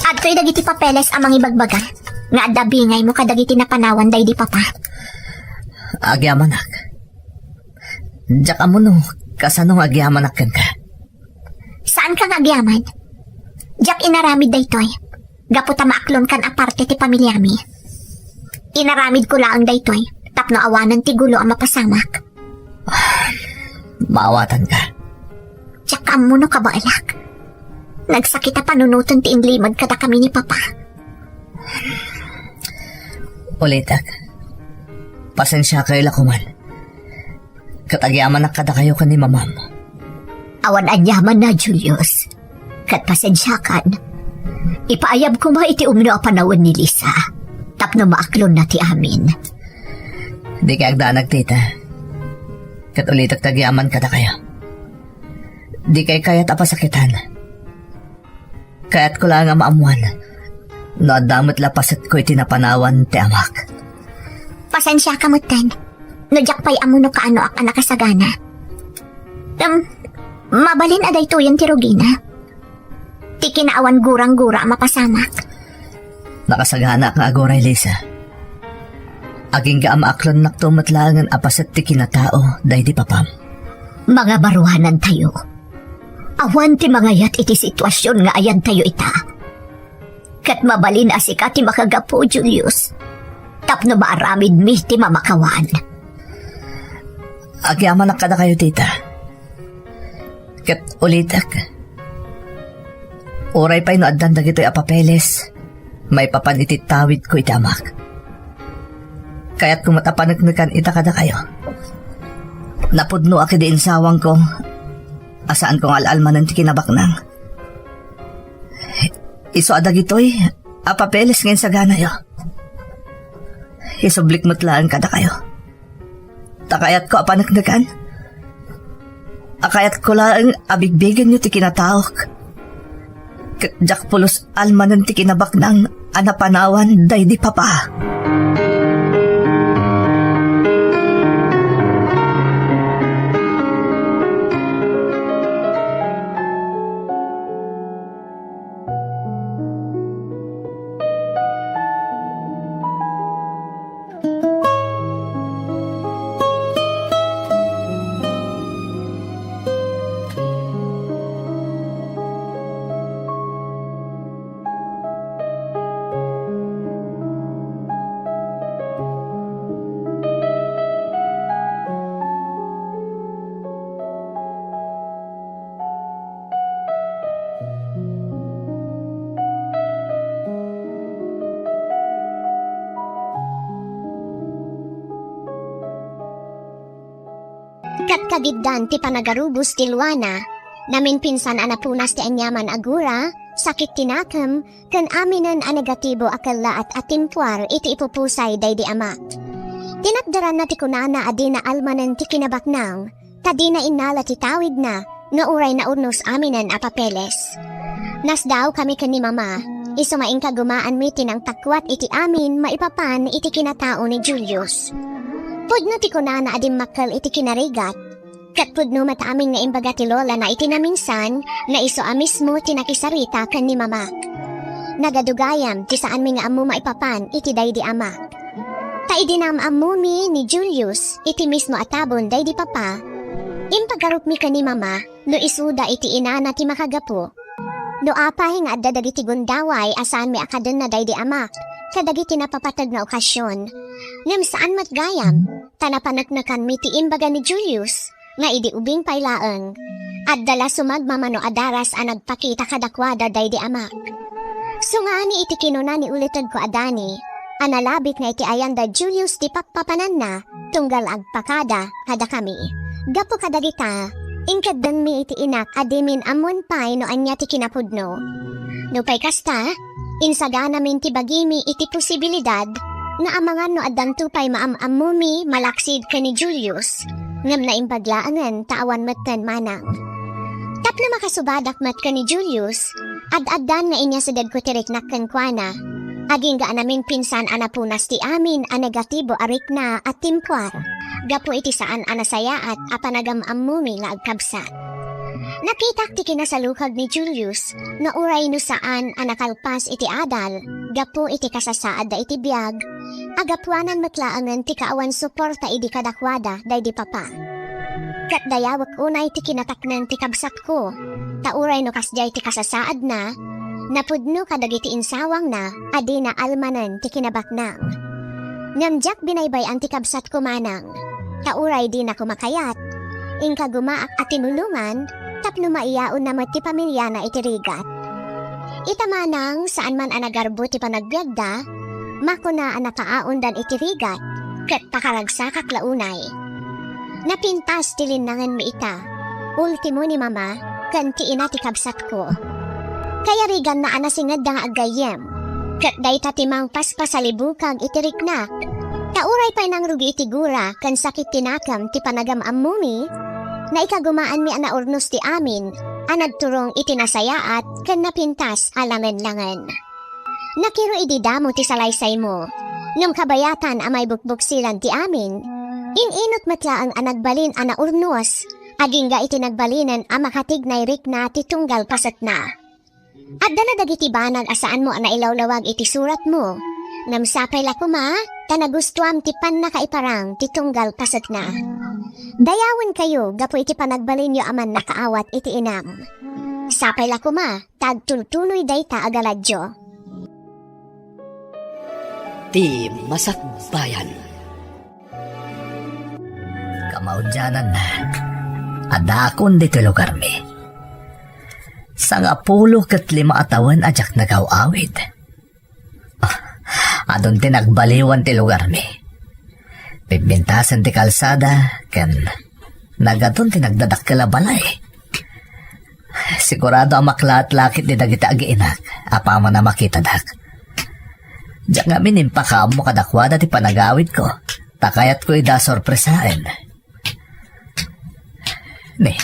Adtoy dagiti papeles a mangibagbaga nga adda bingaymo kadagiti napanawan daydi papa. Agyamanak. Diak ammo no kasano nga agyamanak kenka. Saanka nga agyaman? Diak inaramid daytoy gapu ta maaklonkan a parte ti pamiliami. Inaramidko laeng daytoy tapno awanen ti gulo a mapasamak. Maawatanka. Diak ammo no kabaelak. Nagsakit a panunoten ti inlimad kadakami ni papa. Ulitek, pasensiakayo la koman. Ket agyamanak kadakayo ken ni mamam. Awan aniamanna, Julius. Ket pasensiakan. Ipaayab koma iti umno a panawen ni Lisa tapno maaklonna ti amin. Dikay agdanag, tita. Ket ulitek ti agyaman kadakayo. Dikay kayat a pasakitan. Kayatko laeng a maammoan no adda met la pasetko iti napanawan ti amak. Pasensiaka metten no diak pay ammo no kaanoak a nakasagana. Ngem, mabalin a daytoyen ti rugina. Ti kinaawan gurang-gura a mapasamak. Nakasaganaak nga aguray, Lisa. Agingga a maaklonnakto met laengen a paset ti kinatao daydi papam. Mangabaruanantayo. Awan ti mangayat iti situasion nga ayantayo ita. Ket mabalin a sika ti makagapu, Julius, tapno maaramidmi ti mamakawan. Agyamanak kadakayo, tita. Ket ulitek, uray pay no addan dagitoy a papeles maipapan iti tawidko iti amak, kayatko met a paneknekan ita kadakayo. Napudnoak idi insawangko a saanko nga al-almanen ti kinabaknang. Isu a dagitoy a papeles nga insaganayo, isublik met laeng kadakayo. Ta kayatko a paneknekan. A kayatko laeng a bigbigenyo ti kinataok. Ket diak pulos almanen ti kinabaknang a napanawan daydi papa. Ket kagiddan ti panagarubos ti luana, naminpinsan a napunas ti aniaman a gura, sakit ti nakem, ken aminen a negatibo a kellaat a timpuar iti ipupusay daydi amak. Tinatderanna ti kunana a dina almanen ti kinabaknang, ta dina innala ti tawidna, no uray naurnos aminen a papeles. Nasdaawkami ken ni Mama, isu nga inkagumaanmi ti nangtakuat iti amin maipapan iti kinatao ni Julius. Pudno ti kunana a dimmakkel iti kinarigat, ket pudno met amin nga imbaga ti lolana iti naminsan nga isu a mismo ti nakisarita ken ni Mama. Nagadugayam ti saanmi nga ammo maipapan iti daydi amak. Ta idi naam-ammomi ni Julius iti mismo a tabon daydi papa, impagarupmi ken ni Mama no isuda iti inana ti makagapu. No apay nga adda dagiti gundaway a saanmi a kadenna daydi amak kadagiti napapateg nga okasion. Ngem saan met gayam, ta napaneknekanmi ti imbaga ni Julius nga idi ubing pay laeng, adda la sumagmamano a daras a nagpakita kadakuada daydi amak. Sungani iti kinuna ni ulitegko a Dani, a nalabit nga iti ayan da Julius ti pappapananna, tunggal agpakada kadakami. Gapu kadagita, inkeddengmi iti inak a dimin ammon pay no ania ti kinapudno. Nupay kasta, insaganamin ti bagimi iti posibilidad nga amangan no addanto pay maam-ammomi malaksid ken ni Julius, ngem naimbag laengen ta awan metten manang. Tapno makasubadak met ken ni Julius, ad-addan nga inyasidegko ti riknak kenkuana. Agingga a naminpinsan a napunas ti amin a negatibo a rikna a timpuar gapu iti saan a nasayaat a panagam-ammomi nga agkabsat. Nakitak ti kinasalukag ni Julius nga uray no saan a nakalpas iti adal gapu iti kasasaadda iti biag, agapuanan met laengen ti kaawan suporta idi kadakuada daydi papa. Ket dayawek unay ti kinatakneng ti kabsatko, ta uray no kasdiay ti kasasaadna, napudno kadagiti insawangna a dina almanen ti kinabaknang. Ngem diak binaybay-an ti kabsatko manang, ta uray dinako makayat, inkagumaak a tinulongan tapno maiyaonna met ti pamiliana iti rigat. Ita manang, saan man a nagarbo ti panagbiagda, makuna a nakaaondan iti rigat, ket pakaragsakak la unay. Napintas ti linnangenmi ita, ultimo ni Mama, ken ti ina ti kabsatko. Kayariganna a nasingedda nga aggayyem, ket dayta ti mangpaspasalibukag iti riknak. Ta uray pay nangrugi iti gura ken sakit ti nakem ti panagam-ammomi, naikagumaanmi a naurnos ti amin a nagturong iti nasayaat ken napintas a langen-langen. Nakiro idi damo ti salaysaymo, ngem kabayatan a maibukbuksilan ti amin, in-inot met laeng a nagbalin a naurnos, agingga iti nagbalinen a makatignay rikna ti tunggal pasetna. Adda na dagiti banag a saanmo a nailawlawag iti suratmo, ngem sapay la koma ta nagustuam ti pannakaiparang ti tunggal pasetna. Dayawenkayo gapu iti panagbalinyo a mannakaawat iti inam. Sapay la koma ta agtultuloy dayta a galadyo. Ti Masakbayan. Kamaudiananna, addaakon ditoy lugarmi. Sangapulo ket lima a tawen a diak nagaw-awid. Adun ti nagbaliwan ti lugarmi. Pibbintasen ti kalsada ken nagadun ti nagdadakkel a balay. Sigurado a maklaat la ketdi dagiti agiinak apaman a makitadak. Diak ngamin impakaammo kadakuada ti panagawidko, ta kayatko ida sorpresaen. Ne,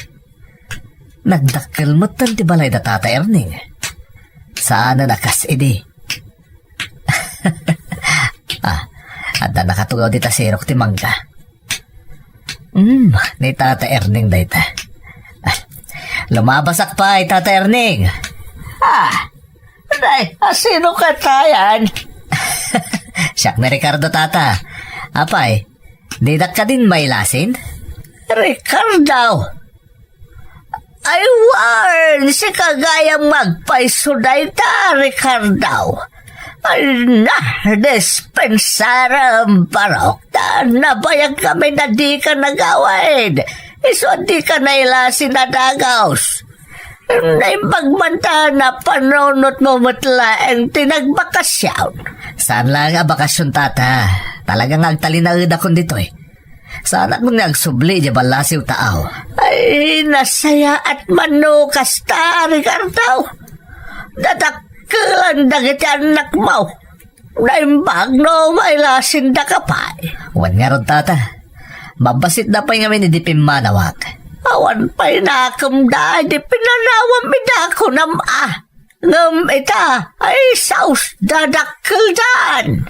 nagdakkel metten ti balay da Tata Erning. Saanen a kas idi. Ah, adda nakatugaw dita sirok ti mangga. Hmm, ni Tata Erning dayta. Ah, lumabasak pay, Tata Erning. Ah, day, asino katayan? Siak ni Ricardo, Tata. Apay, didak kadin mailasin? Ricardo! Ay, wen, sika gayam nga agpayso dayta, Ricardo. Ala, dispensarem, barok, ta nabayag kami na dika nagawid. Isu a dika nailasin a dagus. Naimbag man ta napanunotmo met laeng ti nagbakasyon. Saan laeng a bakasyon, Tata. Talaga nga agtalinaedakon ditoy. Saanak nga agsubli idiay ballasiw taaw. Ay, nasayaat man no kasta, Ricardo. Dadakkelan dagiti annakmo. Naimbag no mailasindaka pay. Wen ngarud, tata. Mabasitda pay ngamin idi pimmanawak. Awan pay nakemda idi pinanawam ida kunam a. Ngem ita, ay saos dadakkeldan.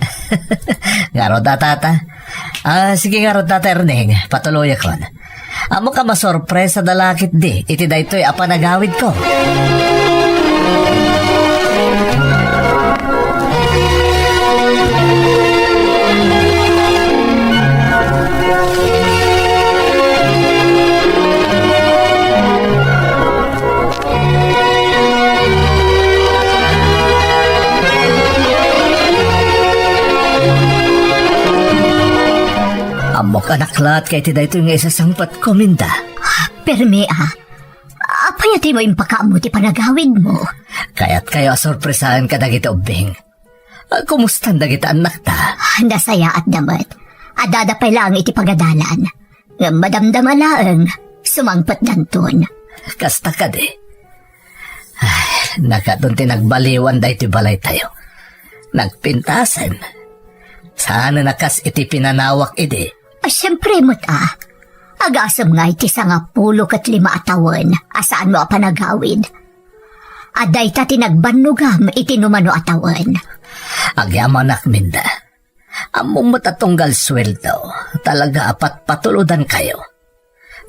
Ngarud a, tata. Ah, sige ngarud, Tata Erning, patuloyakon. Ammok a masorpresada la ketdi iti daytoy a panagawidko. Ammok a naklaat ka iti daytoy nga isasangpetko, Minda. Permi a. Apay a dimo impakaammo ti panagawidmo? Kayatkayo a sorpresaen kadagiti ubbing. Kumustan dagiti annakta? Nasayaatda met. Addada pay laeng iti pagadalan. Ngem madamdama laeng, sumangpetdanton. Kasta kadi. Ay, nakaton ti nagbaliwan daytoy balaytayo. Nagpintasen. Saan a kas iti pinanawak idi. A, siempre met a. Agasem nga iti sangapulo ket lima a tawen a saanmo a panagawid. A dayta ti nagbannogam iti numano a tawen. Agyamanak, Minda. Ammom met a tunggal sueldo, talaga a patpatulodankayo.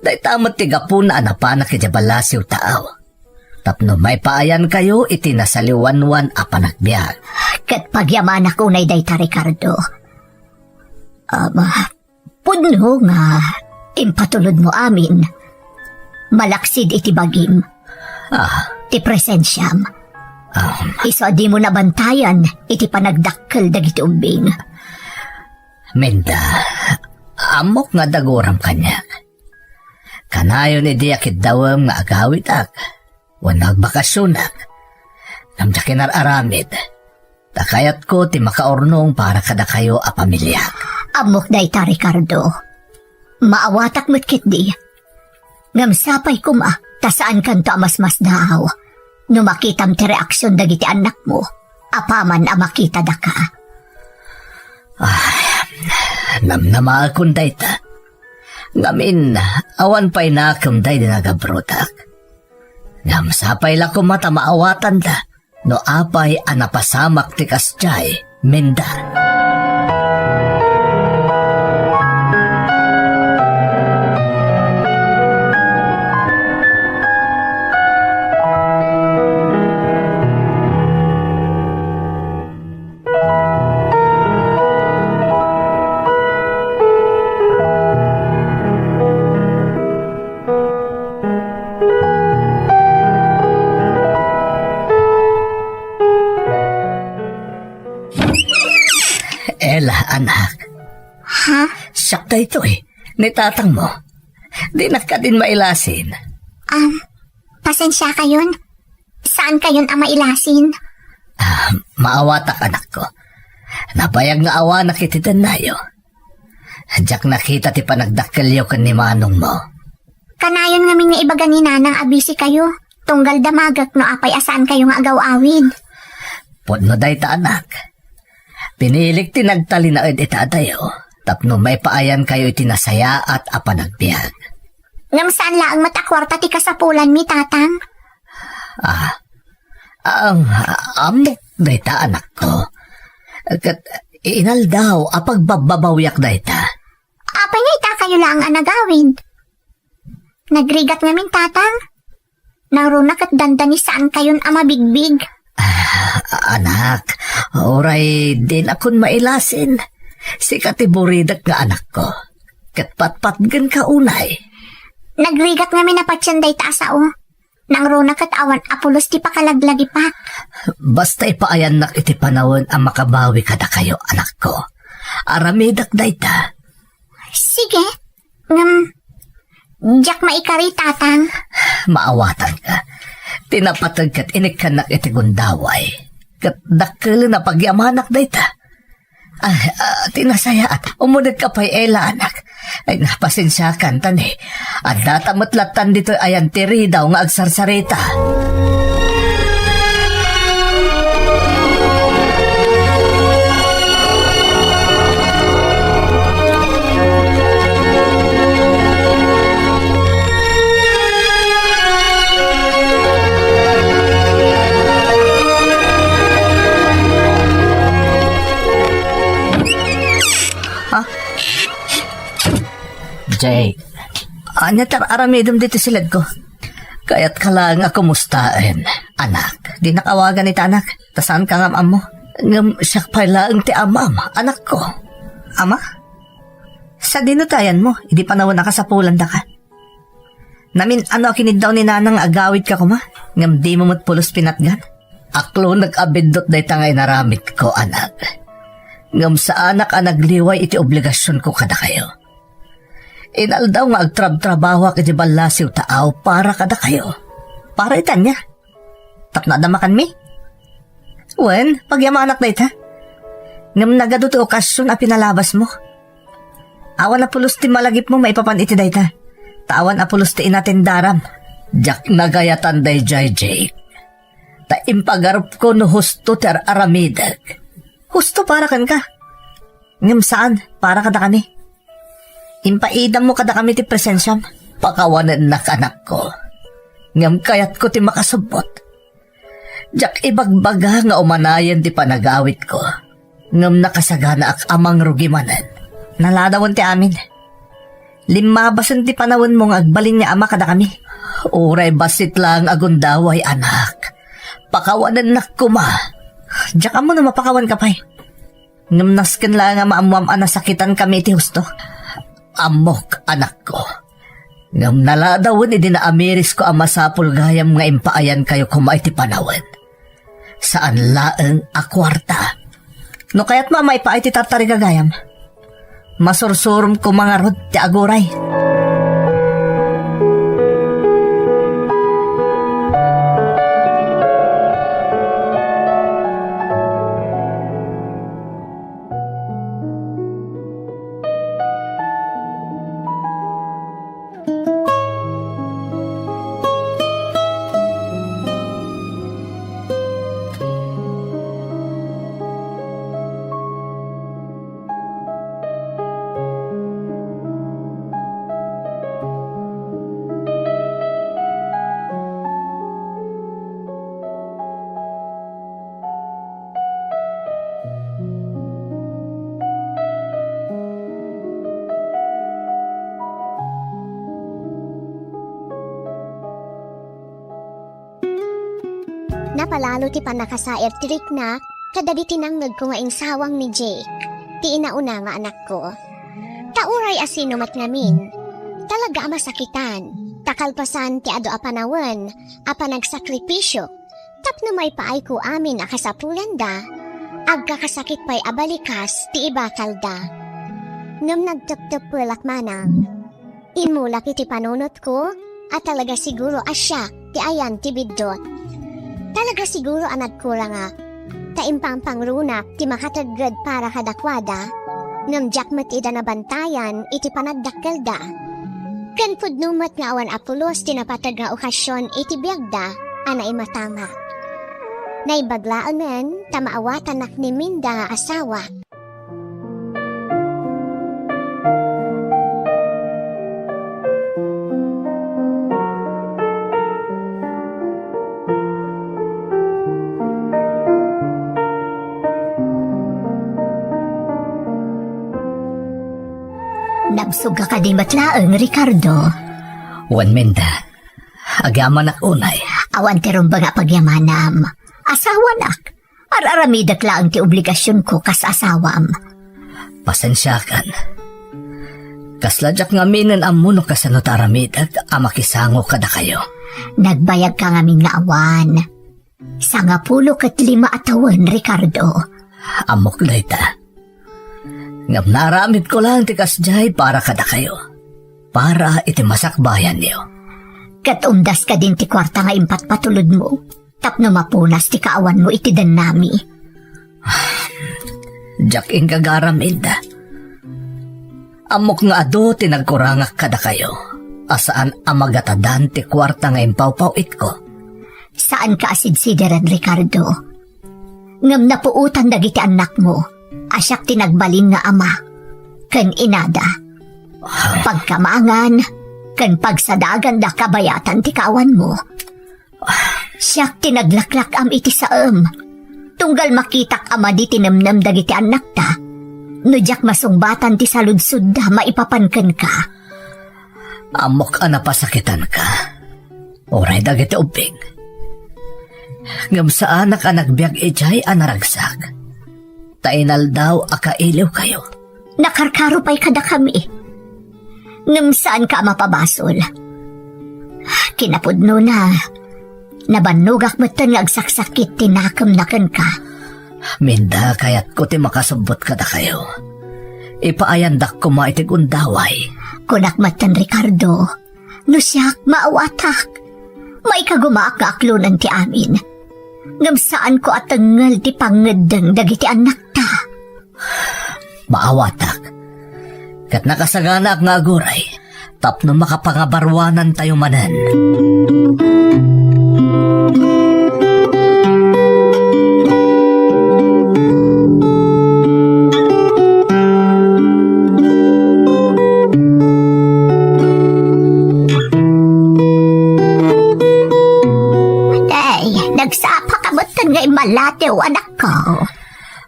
Dayta met ti gapuna a napanak idiay ballasiw taaw. Tapno maipaayankayo iti nasaliwanwan a panagbiag. Ket pagyamanak unay dayta, Ricardo. Ama, pudno nga impatulodmo amin. Malaksid iti bagim. Ah. Ti presensiam. Ah. Isu a dimo nabantayan iti panagdakkel dagiti ubbing. Minda, ammok nga daguram kaniak. Kanayon idi a kiddawem nga agawidak wenno agbakasionak. Ngem diak inar-aramid. Ta kayatko ti makaurnong para kadakayo a pamiliak. Ammok dayta, Ricardo. Maawatak met ketdi. Ngem sapay koma ta saankanto a masmasdaaw no makitam ti reaksion dagiti annakmo apaman a makitadaka. Ay, namnamaekon dayta. Ngamin, awan pay nakemda idi nagabrotak. Ngem sapay la koma ta maawatanda no apay a napasamak ti kasdiay, Minda. Ella, anak. Ha? Siak daytoy, ni tatangmo. Dinak kadin mailasin. Um, pasensiakayon. Saankayon a mailasin? Ah, maawatak, anakko. Nabayag nga awanak iti dennayo. Diak nakita ti panagdakkelyo ken ni manongmo. Kanayon ngamin nga ibaga ni Nanang a bisikayo, tunggal damagek no apay a saankayo nga agaw-awid. Pudno dayta, anak. Pinilik ti nagtalinaed ita adayo tapno maipaayankayo iti nasayaat a panagbiag. Ngem saan laeng met a kuarta ti kasapulanmi, Tatang? Ah, ang ammok dayta, anakko. Ket inaldaw a pagbabbabawiak dayta. Apay nga itakayo laeng a nagawid? Nagrigat ngamin, Tatang. Nangruna ket dandani saankayon a mabigbig. Ah, anak, uray dinakon mailasin. Sika ti buridak nga anakko. Ket patpatgenka unay. Nagrigat ngamin a patien dayta a sao. Nangruna ket awan a pulos ti pakalaglagipak. Basta ipaayannak iti panawen a makabawi kadakayo, anakko. Aramidak dayta. Sige, ngem diak maikari, Tatang. Maawatanka. Ti napateg ket inikkannak iti gundaway. Ket dakkelen a pagyamanak dayta. Ah, ah, ti nasayaat, umulekka pay, Ella, anak. Ay, pasensiakan, tani. Addata met lattan ditoy ayan ti ridaw nga agsarsarita. Ah? Jake. Ania ti ar-aramidem ditoy siledko? Kayatka laeng a kumustaen, anak. Dinak awagan ita, anak. Ta saanka nga am-ammo. Ngem siak pay laeng ti amam, anakko. Ama? Sadino ti ayanmo, idi panawen a kasapulandaka? Namin-ano a kiniddaw ni Nanang nga agawidka koma, ngem dimo met pulos pinatgan? Aklonek a biddut dayta nga inaramidko, anak. Ngem saanak a nagliway iti obligasionko kadakayo. Inaldaw nga agtrabtrabahoak iti ballasiw taaw para kadakayo. Para iti ania? Tapno adda makanmi? Wen, pagyamanak dayta. Ngem nagadu ti okasion a pinalabasmo. Awan a pulos ti malagipmo maipapan iti dayta. Ta awan a pulos ti inatendaram. Diak nagayatan daydiay, Jake. Ta impagarupko no husto ti ar-aramidek. Husto para kenka. Ngem saan para kadakami. Impaidammo kadakami ti presensiam. Pakawanennak, anakko. Ngem kayatko ti makasubbot. Diak ibagbaga nga umanayen ti panagawidko. Ngem nakasaganaak a mangrugi manen. Naladawen ti amin. Limmabasen ti panawenmo nga agbalin nga ama kadakami. Uray bassit laeng a gundaway, anak. Pakawanennak koma. Diak ammo no mapakawanka pay. Ngem nasken laeng a maammoam a nasakitankami iti husto. Ammok, anakko. Ngem naladawen idi naamirisko a masapul gayam nga impaayankayo koma iti panawen. Saan laeng a kuarta. No kayatmo a maipaay ti tartariga gayam, masursurom koma ngarud ti aguray. Napalalo ti pannakasair ti rikna kadagiti nangngegko nga insawang ni Jake, ti inauna nga anakko. Ta uray asino met ngamin, talaga a masakitan, ta kalpasan ti adu a panawen a panagsakripisio, tapno maipaayko amin a kasapulanda, agkakasakit pay a balikas ti ibakalda. Ngem nagtepteppelak manang. Immulak iti panunotko a talaga siguro a siak ti ayan ti biddut. Talaga siguro a nagkurangak, ta impampangrunak ti makategged para kadakuada, ngem diak met ida nabantayan iti panagdakkelda. Ken pudno met nga awan a pulos ti napateg nga okasion iti biagda a naimatamak. Naimbag laengen ta maawatannak ni Minda nga asawa. Nabsogka kadi met laeng, Ricardo? Wen, Minda. Agyamanak unay. Awan ti rumbeng a pagyamanam. Asawanak. Ar-aramidek laeng ti obligasionko kas asawam. Pasensiakan. Kasla diak ngaminen ammo no kasano ti aramidek a makisango kadakayo. Nagbayagka ngamin nga awan. Sangapulo ket lima a tawen, Ricardo. Ammok dayta. Ngem naaramidko laeng ti kasdiay para kadakayo. Para iti masakbayanyo. Ket umdas kadin ti kuarta nga impatpatulodmo tapno mapunas ti kaawanmo iti dennami. Diak inggagaram, Minda. Ammok nga adu ti nagkurangak kadakayo, a saan a magatadan ti kuarta nga impawpaw-itko. Saanka a sidsideren, Ricardo. Ngem napuotan dagiti annakmo a siak ti nagbalin nga ama ken inada. Pagkamangan ken pagsadaganda kabayatan ti kaawanmo. Siak ti naglaklak-am iti saem. Tunggal makitak a madi ti nemnem dagiti annakta, no diak masungbatan ti saludsodda maipapan kenka. Ammok a napasakitanka, uray dagiti ubbing. Ngem saanak a nagbiag idiay a naragsak, ta inaldaw a kailiwkayo. Nakarkaro pay kadakami. Ngem saanka a mapabasol. Kinapudnona, nabannogak metten nga agsaksakit ti nakemna kenka. Minda, kayatko ti makasubbot kadakayo. Ipaayandak koma iti gundaway. Kunak metten, Ricardo, no siak, maawatak. Maikagumaak nga aklonen ti amin. Ngem saanko a tengngel ti pangngeddeng dagiti annakta. Maawatak, ket nakasaganaak nga aguray tapno makapangabaruanantayo manen. Ay, nagsapa ka metten nga immalatew, anakko.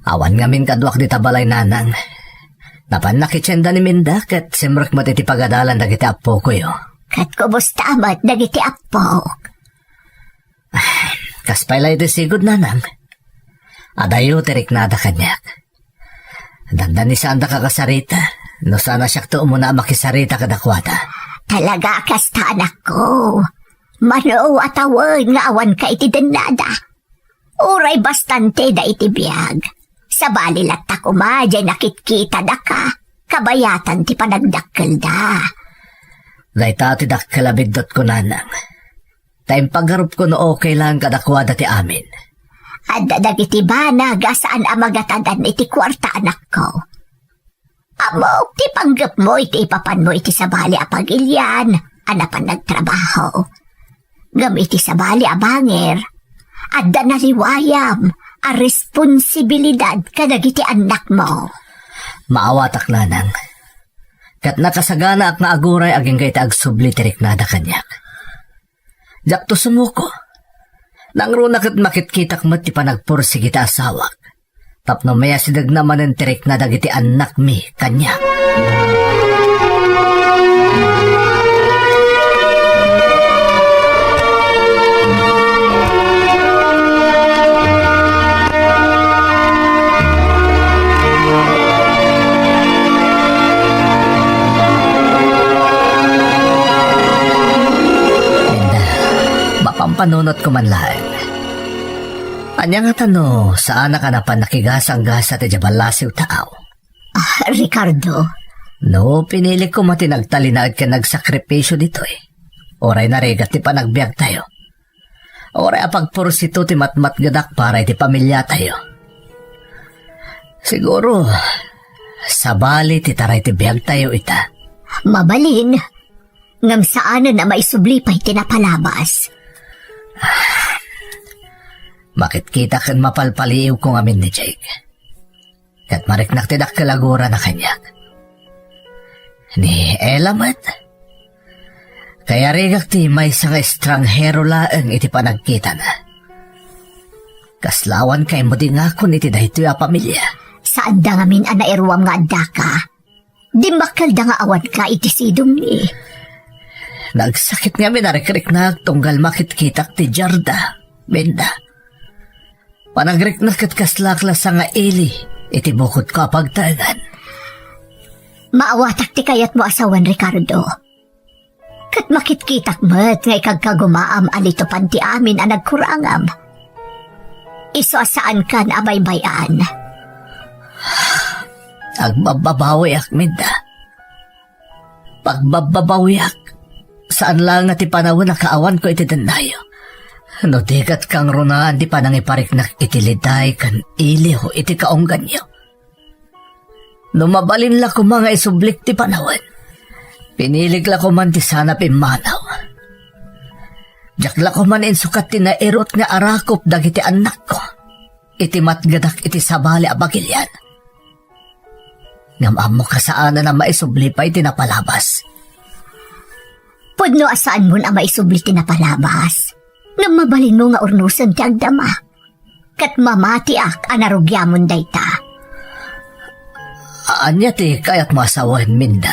Awan ngamin kaduak dita balay, nanang. Napannak iti tienda ni Minda ket simrek met iti pagadalan dagiti appokoyo. Ket kumusta met dagiti appok? Kas pay la iti sigud, nanang. Adayo ti riknada kaniak. Dandani saanda kakasarita, no saan a siakto umuna a makisarita kadakuada. Talaga kasta, anakko. Mano a tawen nga awanka iti dennada. Uray bastante da iti biag. Sabali latta koma diay nakitkitada ka, kabayatan ti panagdakkelda. Dayta ti dakkel a biddutko, nanang. Ta impagarupko no okay lang kadakuada ti amin. Adda dagiti banag a saan a magatadan iti kuarta, anakko. Ammok ti panggepmo iti ipapanmo iti sabali a pagilian a napan nagtrabaho. Ngem iti sabali a bangir, adda naliwayam a responsibilidad kadagiti annakmo. Maawatak, nanang. Ket nakasaganaak nga aguray agingga iti agsubli ti riknada kaniak. Diakto sumuko. Nangruna ket makitkitak met ti panagpursigi ti asawak tapno mayasidegna manen ti rikna dagiti annakmi kaniak. Minda, mapampanunotko man laeng. Ania ngata no saanak a napan nakigasanggasat idiay ballasiw taaw? Ah, Ricardo. No, pinilik koma ti nagtalinaed ken nagsakripisio ditoy. Uray narigat ti panagbiagtayo. Uray a pagpursito ti matmatgedak para iti pamiliatayo. Siguro, sabali ti taray ti biagtayo ita. Mabalin, ngem saanen a maisubli pay ti napalabas. Makitkitak ken mapalpaliiwko ngamin ni Jake. Ket mariknak ti dakkel a gurana kaniak. Ni Ella met, kayarigak ti maysa nga estranghero laeng iti panagkitana. Kasla awan kaymadingakon iti daytoy a pamilia. Saanda ngamin a nairuam nga addaka. Dimmakkelda nga awanka iti sidongmi. Nagsakit ngamin a rikriknak tunggal makitkitak ti Jarda, Minda. Panagriknak ket kaslak la sangaili iti bukodko a pagtaengan. Maawatak ti kayatmo a sawen, Ricardo. Ket makitkitak met nga ikagkagumaam a litopan ti amin a nagkurangam. Isu a saankan a baybay-an. Agbabbabawiak, Minda. Pagbabbabawiak, saan laeng nga ti panawen a kaawanko iti dennayo. No di ket kangrunaan ti panangipariknak iti liday ken iliw iti kaungganyo. No mabalin la koma nga isublik ti panawen, pinilik la koman ti sana pimmanaw. Diak la koman insukat ti nairut nga arakop dagiti annakko iti matgedak iti sabali a bagilian. Ngem ammok a saanen a maisubli pay ti napalabas. Pudno a saanmon a maisubli ti napalabas. Ngem mabalinmo nga urnosen ti agdama. Ket mamatiak a narugiamon dayta. Ania ti kayatmo a sawen, Minda?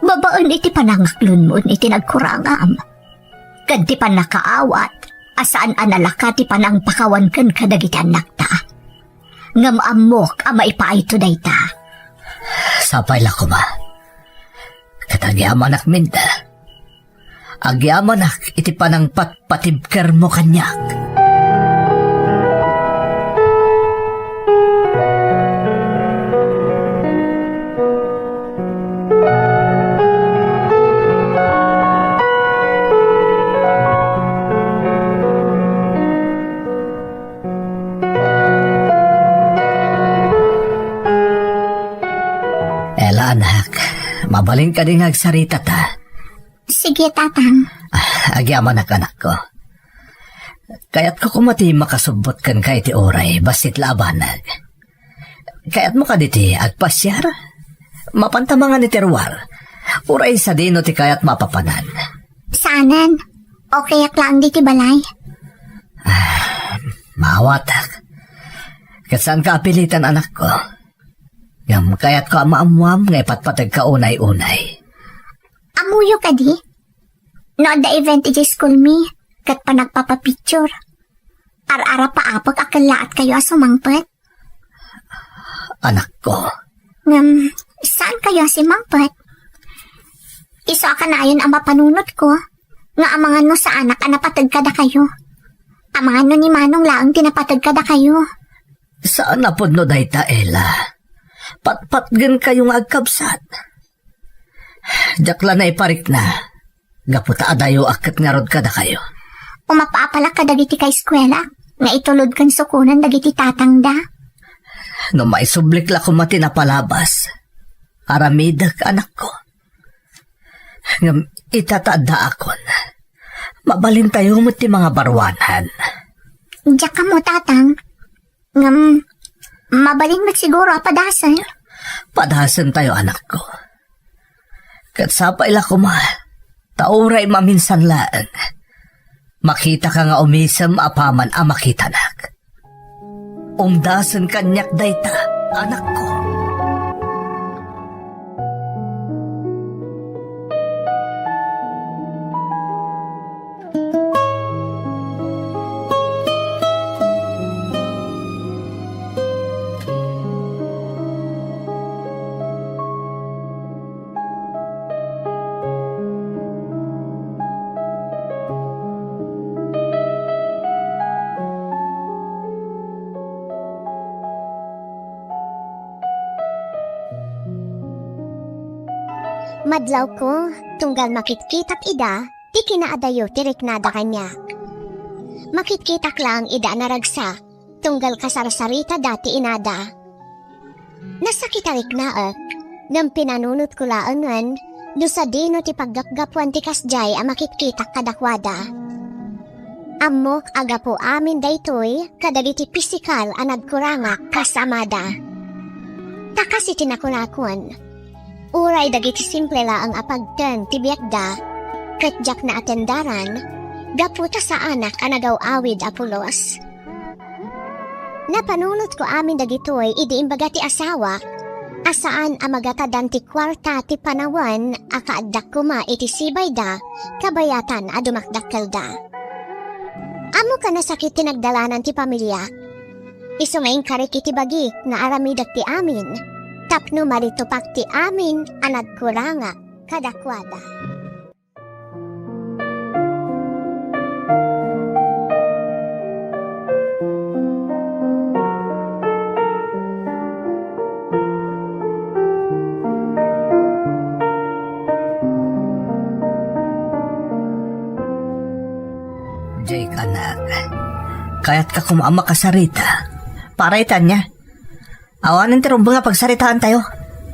Babaen iti panangaklonmon iti nagkurangam, ken ti pannakaawat a saan a nalaka ti panangpakawan kenka dagiti annakta. Ngem ammok a maipaayto dayta. Sapay la koma. Ket agyamanak, Minda. Agyamanak iti panangpatpatibkermo kaniak. Ella, anak, mabalin kadi nga agsaritata? Sige, Tatang. Ah, agyamanak, anakko. Kayatko koma ti makasubbot kenka iti uray, bassit la a banag. Kayatmo kadi ti agpasiar? Mapanta mangan iti ruar. Uray sadino ti kayatmo a papanan? Saanen. Okayak laeng ditoy balay. Ah, maawatak. Ket saanka a pilitan, anakko. Ngem kayatko a maammoam nga ipatpategka unay-unay. Ammoyo kadi? No adda event idiay school mi, ket panagpapapicture, ar-arapaapek a kellaat kayo a sumangpet. Anakko. Ngem, saan kayo a simangpet? Isu a kanayon a mapanunotko, nga amangan no saanak a napateg kadakayo. Amangan no ni Manong laeng ti napateg kadakayo. Saan a pudno dayta, Ella. Patpatgen kayo nga agkabsat. Diak la naiparikna, gapu ta adayoak ket ngarud kadakayo. Umapapalak kadagiti kaeskuela nga itulod ken sukonen dagiti tatangda. No maisublik la koma ti napalabas, aramidek, anakko. Ngem ita ta addaakon, mabalintayo met ti mangabaruanan. Diak ammo, Tatang. Ngem, mabalin met siguro a padasen. Padasentayo, anakko. Ket sapay la koma, ta uray maminsan laeng, makitaka nga umisem apaman a makitanak. Umdasen kaniak dayta, anakko. Madlawko, tunggal makitkitak ida, ti kinaadayo ti riknada kaniak. Makitkitak laeng ida a naragsak, tunggal kasarsaritada ti inada. Nasakit a riknaek, ngem pinanunotko laengen no sadino ti paggapgapuan ti kasdiay a makitkitak kadakuada. Ammok a gapu amin daytoy kadagiti pisikal a nagkurangak kas amada. Ta kas iti nakunakon, uray dagiti simple laeng a pagteng ti biagda, ket diak naatendaran, gapu ta saanak a nagaw-awid a pulos. Napanunotko amin dagitoy idi imbaga ti asawak a saan a magatadan ti kuarta ti panawen a kaaddak koma iti sibayda kabayatan a dumakdakkelda. Ammok a nasakit ti nagdalanan ti pamiliak. Isu nga inkarik iti bagik nga aramidek ti amin tapno maritupak ti amin a nagkurangak kadakuada. Jake, anak, kayatka koma a makasarita. Para ita ania? Awanen ti rumbeng a pagsaritaantayo.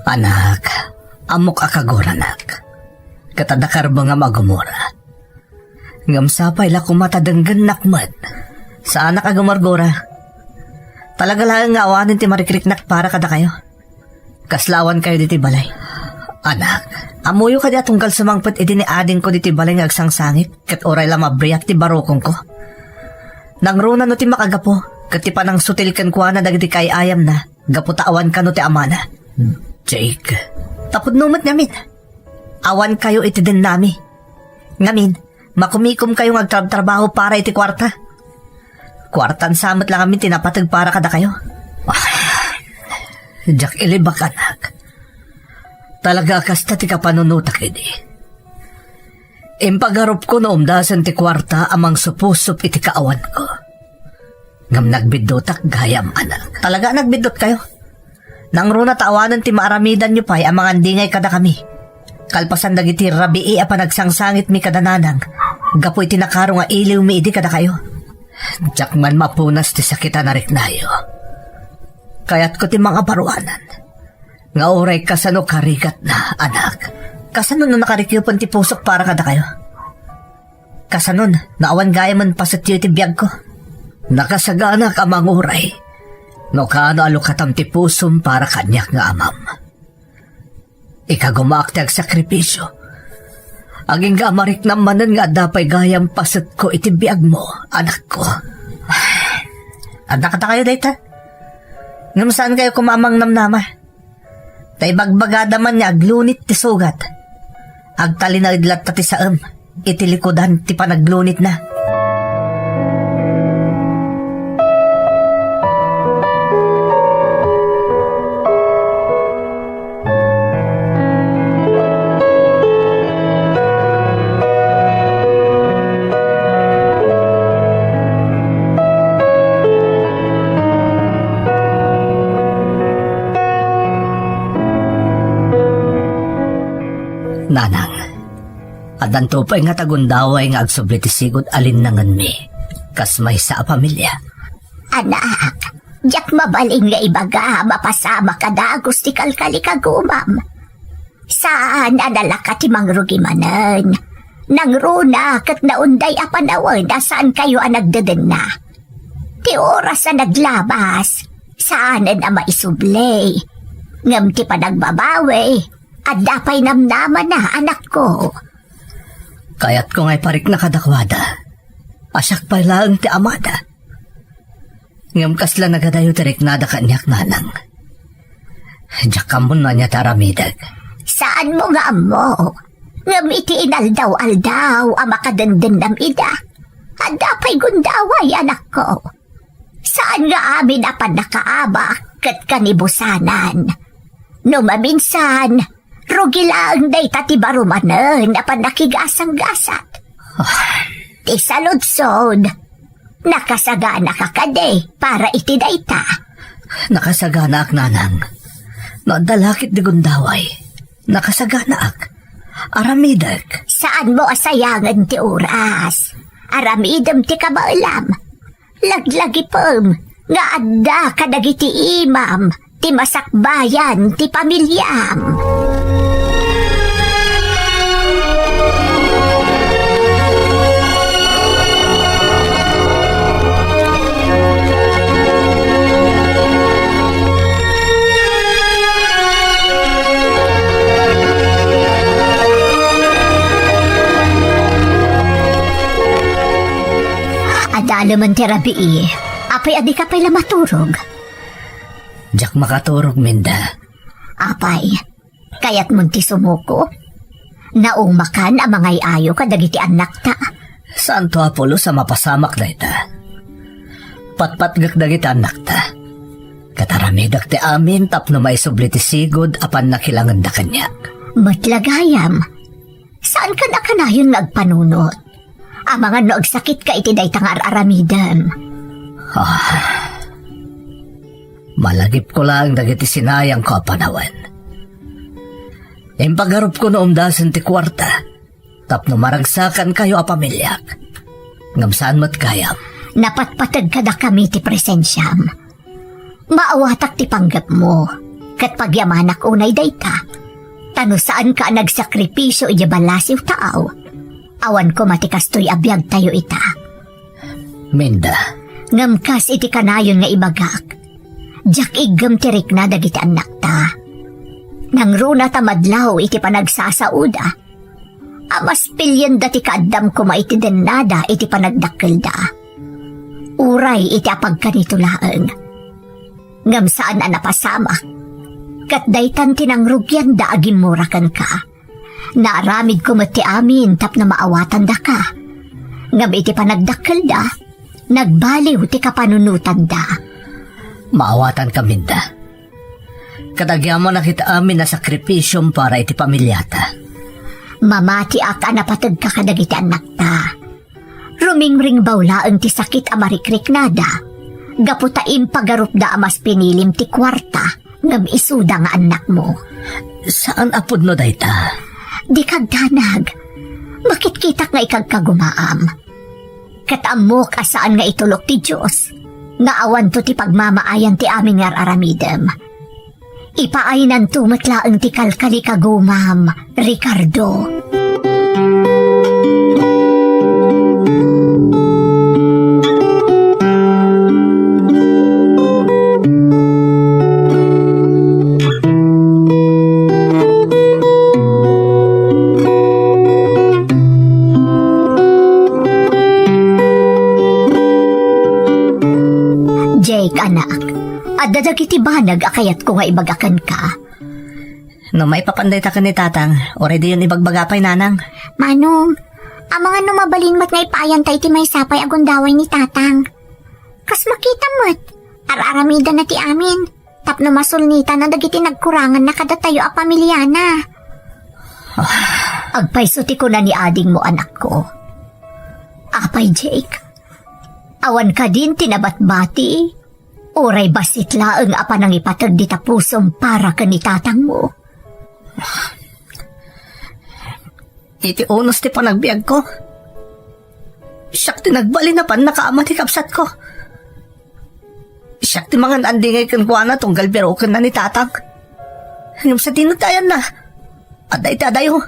Anak, ammok a kaguranak. Ket adda karbengam a gumura. Ngem sapay la koma ta denggennak met. Saanak a gumurgura. Talaga laeng nga awanen ti marikriknak para kadakayo. Kasla awankayo ditoy balay. Anak, ammoyo kadi a tunggal sumangpet idi ni adingko ditoy balay nga agsangsangit, ket uray la mabriak ti barukongko. Nangruna no ti makagapu, ket ti panangsutil kenkuana dagiti kaay-ayamna, gapu ta awan kano ti amana. Jake. Tapudno met ngamin. Awankayo iti dennami. Ngamin, makumikomkayo nga agtrabtrabaho para iti kuarta. Kuartan sa met la ngamin ti napateg para kadakayo. Diak ilibak, anak. Talaga a kasta ti kapanunotak idi. Impagarupko no umdasen ti kuarta a mangsupusup iti kaawanko. Ngem nagbiddutak gayam, anak. Talaga a nagbiddukayo. Nangruna ta awanen ti maaramidanyo pay a mangandingay kadakami. Kalpasan dagiti rabii a panagsangsangitmi kada nanang, gapu iti nakaro nga iliwmi idi kadakayo. Diak man mapunas ti sakit a nariknayo. Kayatko ti mangabaruanan. Nga uray kasano karigatna, anak. Kasano no nakarikiupan ti pusok para kadakayo? Kasanon, no awan gayamen pasetyo iti biagko? Nakasaganak a manguray. No kaano a lukatam ti pusom para kaniak nga amam. Ikagumaak ti agsakripisio. Agingga a mariknam manen nga adda pay gayam pasetko iti biagmo, anakko. Adda kadakayo dayta? Ngem saankayo koma a mangnamnama? Ta ibagbagada man nga aglunit ti sugat. Agtalinaed latta ti saem iti likudan ti panaglunitna. Nanang, addanto pay nga tagundaway nga agsubli ti sigud a linnangenmi kas maysa a pamilia. Anak, diak mabalin nga ibaga a mapasamak a dagus ti kalkalikagumam. Saan a nalaka ti mangrugi manen. Nangruna ket naunday a panawen a saankayo a nagdedenna. Ti oras a naglabas, saanen a maisubli. Ngem ti panagbabawi, adda pay namnamana, anakko. Kayatko nga iparikna kadakuada a siak pay laeng ti amada. Ngem kasla nagadayo ti riknada kaniak, nanang. Diak ammon no ania ti aramidek. Saanmo nga ammo. Ngem iti inaldaw-aldaw a makadendennam ida, adda pay gundaway, anakko. Saan nga amin a pannakaabak ket kanibusanan. No maminsan, rugi laeng dayta ti baro manen a pannakigasanggasat. Ah. Ti saludsod, nakasaganaka kadi para iti dayta? Nakasaganaak, nanang. No adda la ket ti gundaway, nakasaganaak. Aramidek. Saanmo a sayangen ti oras. Aramidem ti kabaelam. Laglagipem nga adda kadagiti imam ti masakbayan ti pamiliam. Adalemen ti rabii. Apay a dika pay la maturog? Diak makaturog, Minda. Apay, kayatmon ti sumuko? Naumakan a mangay-ayo kadagiti annakta. Saanto a pulos a mapasamak dayta. Patpatgek dagiti annakta. Ket aramidek ti amin tapno maisubli ti sigud a pannakilangenda kaniak. Met la gayam, saankan a kanayon nga agpanunot. Amangan no agsakitka iti dayta nga ar-aramidem. Ah. Malagipko laeng dagiti sinayangko a panawen. Impagarupko no umdasen ti kuarta tapno maragsakankayo a pamiliak. Ngem saan met gayam. Napatpateg kadakami ti presensiam. Maawatak ti panggepmo. Ket pagyamanak unay dayta, ta no saanka a nagsakripisio idiay ballasiw taaw, awan koma ti kastoy a biagtayo ita. Minda. Ngem kas iti kanayon nga ibagak, diak iggem ti rikna dagiti annakta. Nangruna ta madlaw iti panagsasaoda, a maspilienda ti kaaddam koma iti dennada iti panagdakkelda. Uray iti apagkanito laeng. Ngem saan a napasamak, ket daytan ti nangrugianda a gimmura kenka. Naaramidko met ti amin tapno maawatandaka. Ngem iti panagdakkelda, nagbaliw ti kapanunotanda. Maawatanka, Minda. Ket agyamanak iti amin a sakripisiom para iti pamiliata. Mamatiak a napategka kadagiti annakta. Rumingringbaw laeng ti sakit a marikriknada, gapu ta impagarupda a mas pinilim ti kuarta, ngem isuda nga annakmo. Saan a pudno dayta? Dika agdanag. Makitkitak nga ikagkagumaam. Ket ammok a saan nga itulok ti Dios nga awanto ti pagmamaayan ti amin nga ar-aramidem. Ipaaynanto met laeng ti kalkalikagumam, Ricardo. Jake, anak, adda dagiti banag a kayatko nga ibaga kenka. No maipapan dayta ken ni Tatang, uray diyon ibagbaga pay, Nanang. Manong, amangan no mabalin met nga ipaayanta iti maysa pay a gundaway ni Tatang. Kas makita met, ar-aramidanna ti amin, tapno masulnitanna dagiti nagkuranganna kadatayo a pamiliana. Ah, agpayso ti kuna ni adingmo, anakko. Apay, Jake, awan kadin ti nabatbati? Uray bassit laeng a panangipateg dita pusom para ken ni tatangmo? Iti unos ti panagbiagko, siak ti nagbalin a pannakaama ti kabsatko. Siak ti mangan-andingay kenkuana tunggal birokenna ni tatang. Ngem sadino ti ayanna? Adda iti adayo.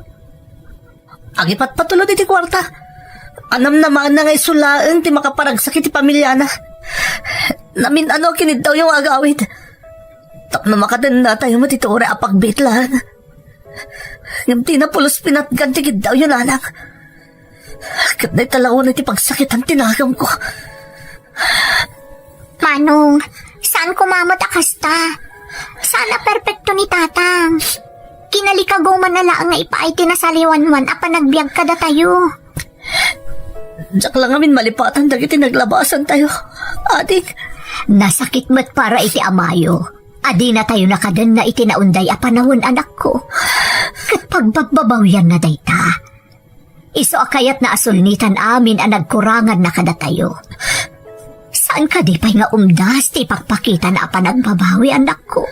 Agipatpatulod iti kuarta. Anam namanna nga isu laeng ti makaparagsak iti pamiliana. Namin-ano a kiniddawyo nga agawid. Tapno makadennatayo met iti uray a pagbiit laeng. Ngem dina pulos pinatgan ti kiddawyo, nanang. Ket dayta la unay ti pagsakitan ti naganko. Manong, saan koma met a kasta. Saan a perpekto ni tatang. Kinalikagumana laeng nga ipaay ti nasaliwanwan a panagbiag kadatayo. Diak la ngamin malipatan dagiti naglabasantayo. Ading. Nasakit met para iti amayo. A dinatayo nakadenna iti naunday a panawen, anakko. Ket pagbabbabawianna dayta. Isu a kayatna a sulnitan amin a nagkuranganna kadatayo. Saan kadi pay nga umdas ti ipakpakitana a panagbabawi, anakko?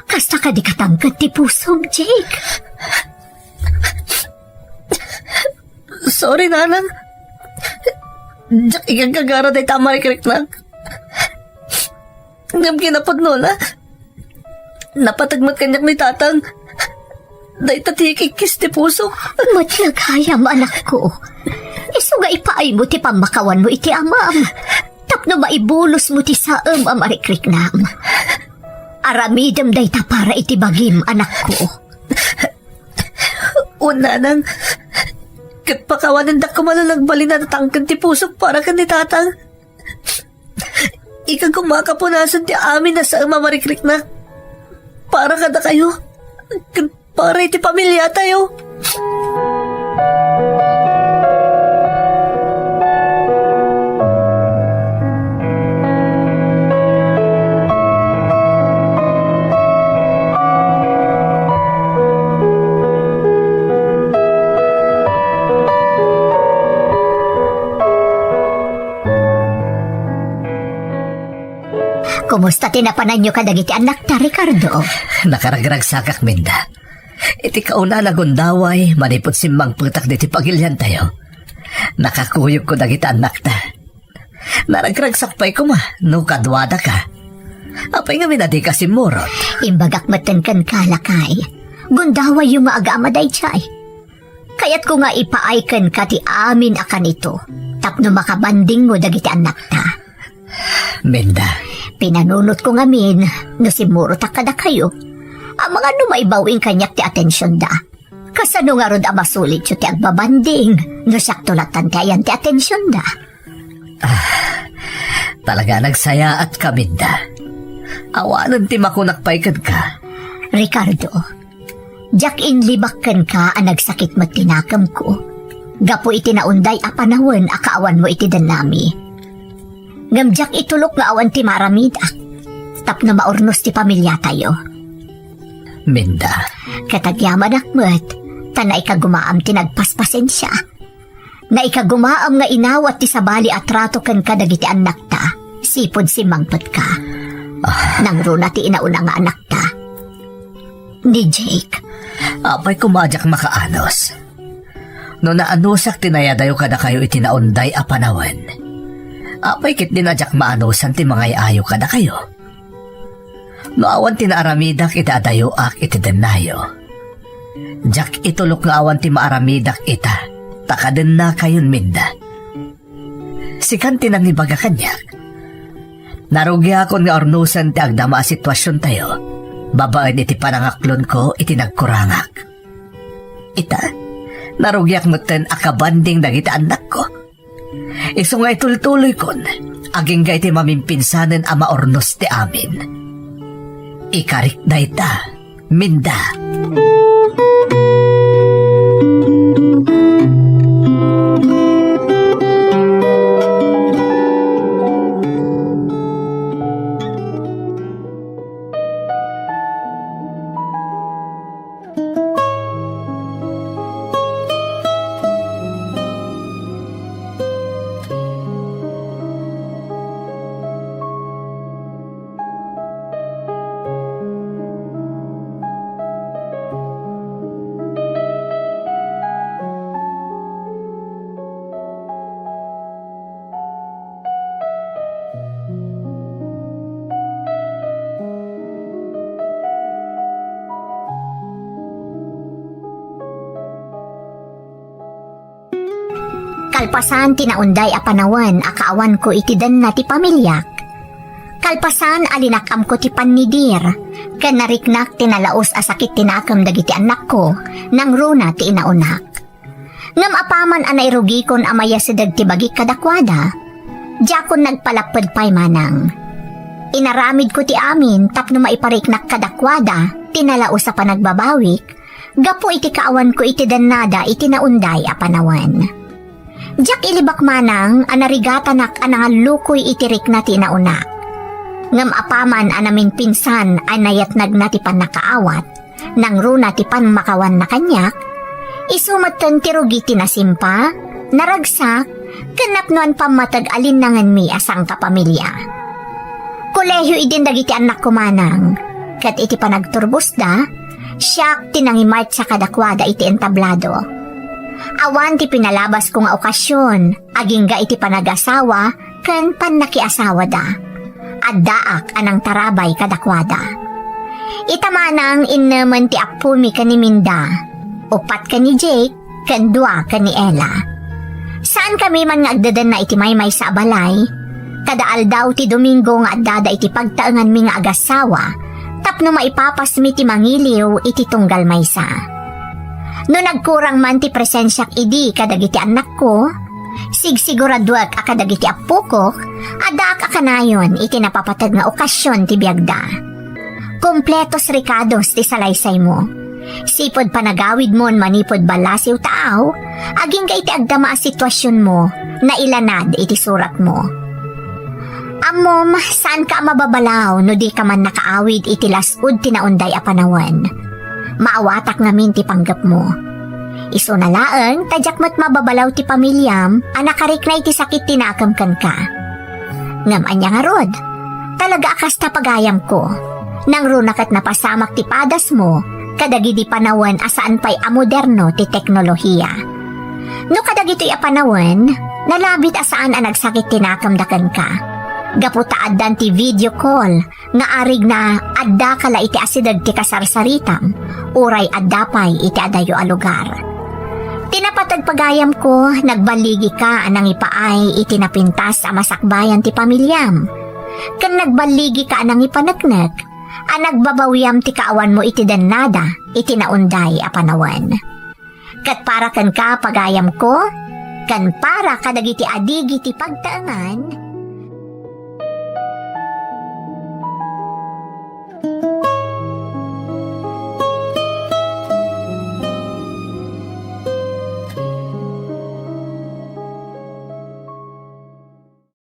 Kasta kadi katangked ti pusom, Jake? Sorry, nanang. Diak igagagara dayta a marikriknak. Ngem kinapudnona, napateg met kaniak ni tatang. Dayta ti ikikkis ti puso. Matlag gayam, anakko. Isu nga ipaaymo ti pammakawanmo iti amam. Tapno maibulosmo ti saem a marikriknam. Aramidem dayta para iti bagim, anakko. O, nanang, ket pakawanendak koma no nagbalin a natangken ti pusok para ken ni tatang. Ika koma a kapunasan ti amin a saem a marikriknak. Para kadakayo, ken para iti pamiliatayo. Kumusta ti napananyo kadagiti annakta, Ricardo? Nakaragragsakak, Minda. Iti kauna a gundaway, manipud simmangpetak diti pagiliantayo, nakakuyogko dagiti annakta. Naragragsak pay koma no kaduadaka. Apay ngamin a dika simmurot? Imbagak metten kenka, lakay. Gundawayyo nga agama daydiay. Kayatko nga ipaay kenka ti amin a kanito tapno makabandingmo dagiti annakta. Minda. Pinanunotko ngamin no simmurotak kadakayo. Amangan no maibawing kaniak ti atensionda. Kasano ngarud a masulityo ti agbabanding no siakto lattan ti ayan ti atensionda? Ah, talaga a nagsayaatka, Minda. Awanen ti makunak pay kenka. Ricardo, diak inlibak kenka a nagsakit met ti nakemko gapu iti naunday a panawen a kaawanmo iti dennami. Ngem diak itulok nga awan ti maaramidak tapno maurnos ti pamiliatayo. Minda. Ket agyamanak met, ta naikagumaam ti nagpaspasensia. Naikagumaam nga inawat ti sabali a trato kenka dagiti annakta, sipud simmangpetka. Ah. Nangruna ti inauna nga anakta. Ni Jake. Apay koma a diak makaanus? No naanusak ti nayadayo kadakayo iti naunday a panawen, apay ketdin a diak maanusan ti mangay-ayo kadakayo? No awan ti naaramidak iti adayoak iti dennayo, diak itulok nga awan ti maaramidak ita, ta kadennakayon, Minda. Sikan ti nangibaga kaniak. Narugiakon nga urnosen ti agdama a situasiontayo babaen iti panangaklonko iti nagkurangak. Ita, narugiak metten a kabanding dagiti annakko. Isu nga itultuloykon, agingga iti mamimpinsanen a maurnos ti amin. Ikarik dayta, Minda. Kalpasan ti naunday a panawen a kaawanko iti denna ti pamiliak, kalpasan a linak-amko ti pannidir ken nariknak ti nalaus a sakit ti nakem dagiti annakko, nangruna ti inaunak. Ngem apaman a nairugikon a mayasideg ti bagik kadakuada, diakon nagpalapped pay manang. Inaramidko ti amin tapno maipariknak kadakuada ti nalaus a panagbabawik gapu iti kaawanko iti dennada iti naunday a panawen. Diak ilibak manang a narigatanak a nangallukoy iti rikna ti inaunak. Ngem apaman a namimpinsan a nayatnagna ti pannakaawat, nangruna ti pammakawanna kaniak, isu metten ti rugi ti nasimpa, naragsak, ken napnoan pammateg a linnangenmi a sangkapamilia. Kolehio idin dagiti annakko manang, ket iti panagturbosda, siak ti nangimartsa kadakuada iti entablado. Awan ti pinalabasko nga okasion, agingga iti panagasawa ken pannakiasawada. Addaak a nangtarabay kadakuada. Ita manang innemen ti appomi ken ni Minda, upat ken ni Jake, ken dua ken ni Ella. Saankami man nga agdedenna iti maymaysa a balay. Kada aldaw ti Domingo nga addada iti pagtaenganmi nga agassawa tapno maipapasmi ti mangiliw iti tunggal maysa. No nagkurang man ti presensiak idi kadagiti annakko, sigsiguraduek a kadagiti appokok, addaak a kanayon iti napapateg nga okasion ti biagda. Kompletos rekados ti salaysaymo. Sipud panagawidmon manipud ballasiw taaw, agingga iti agdama a situasionmo, nailanad iti suratmo. Ammom, saanka a mababalaw no dika man nakaawid iti las-ud ti naunday a panawen. Maawatak ngamin ti panggepmo. Isuna laeng ta diak met mababalaw ti pamiliam a nakarikna iti sakit ti nakem kenka. Ngem ania ngarud? Talaga a kasta pagayamko. Nangruna ket napasamak ti padasmo kadagidi panawen a saan pay a moderno ti teknolohiya. No kadagitoy a panawen, nalabit a saan a nagsakit ti nakemda kenka. Gapu ta addan ti video call nga arigna, addaka la iti asideg ti kasarsaritam, uray adda pay iti adayo a lugar. Ti napateg pagayamko, nagballigika a nangipaay iti napintas a masakbayan ti pamiliam, ken nagballigika a nangipaneknek a nagbabawiam ti kaawanmo iti dennada iti naunday a panawen. Ket para kenka, pagayamko, ken para kadagiti adigi ti pagtaengan,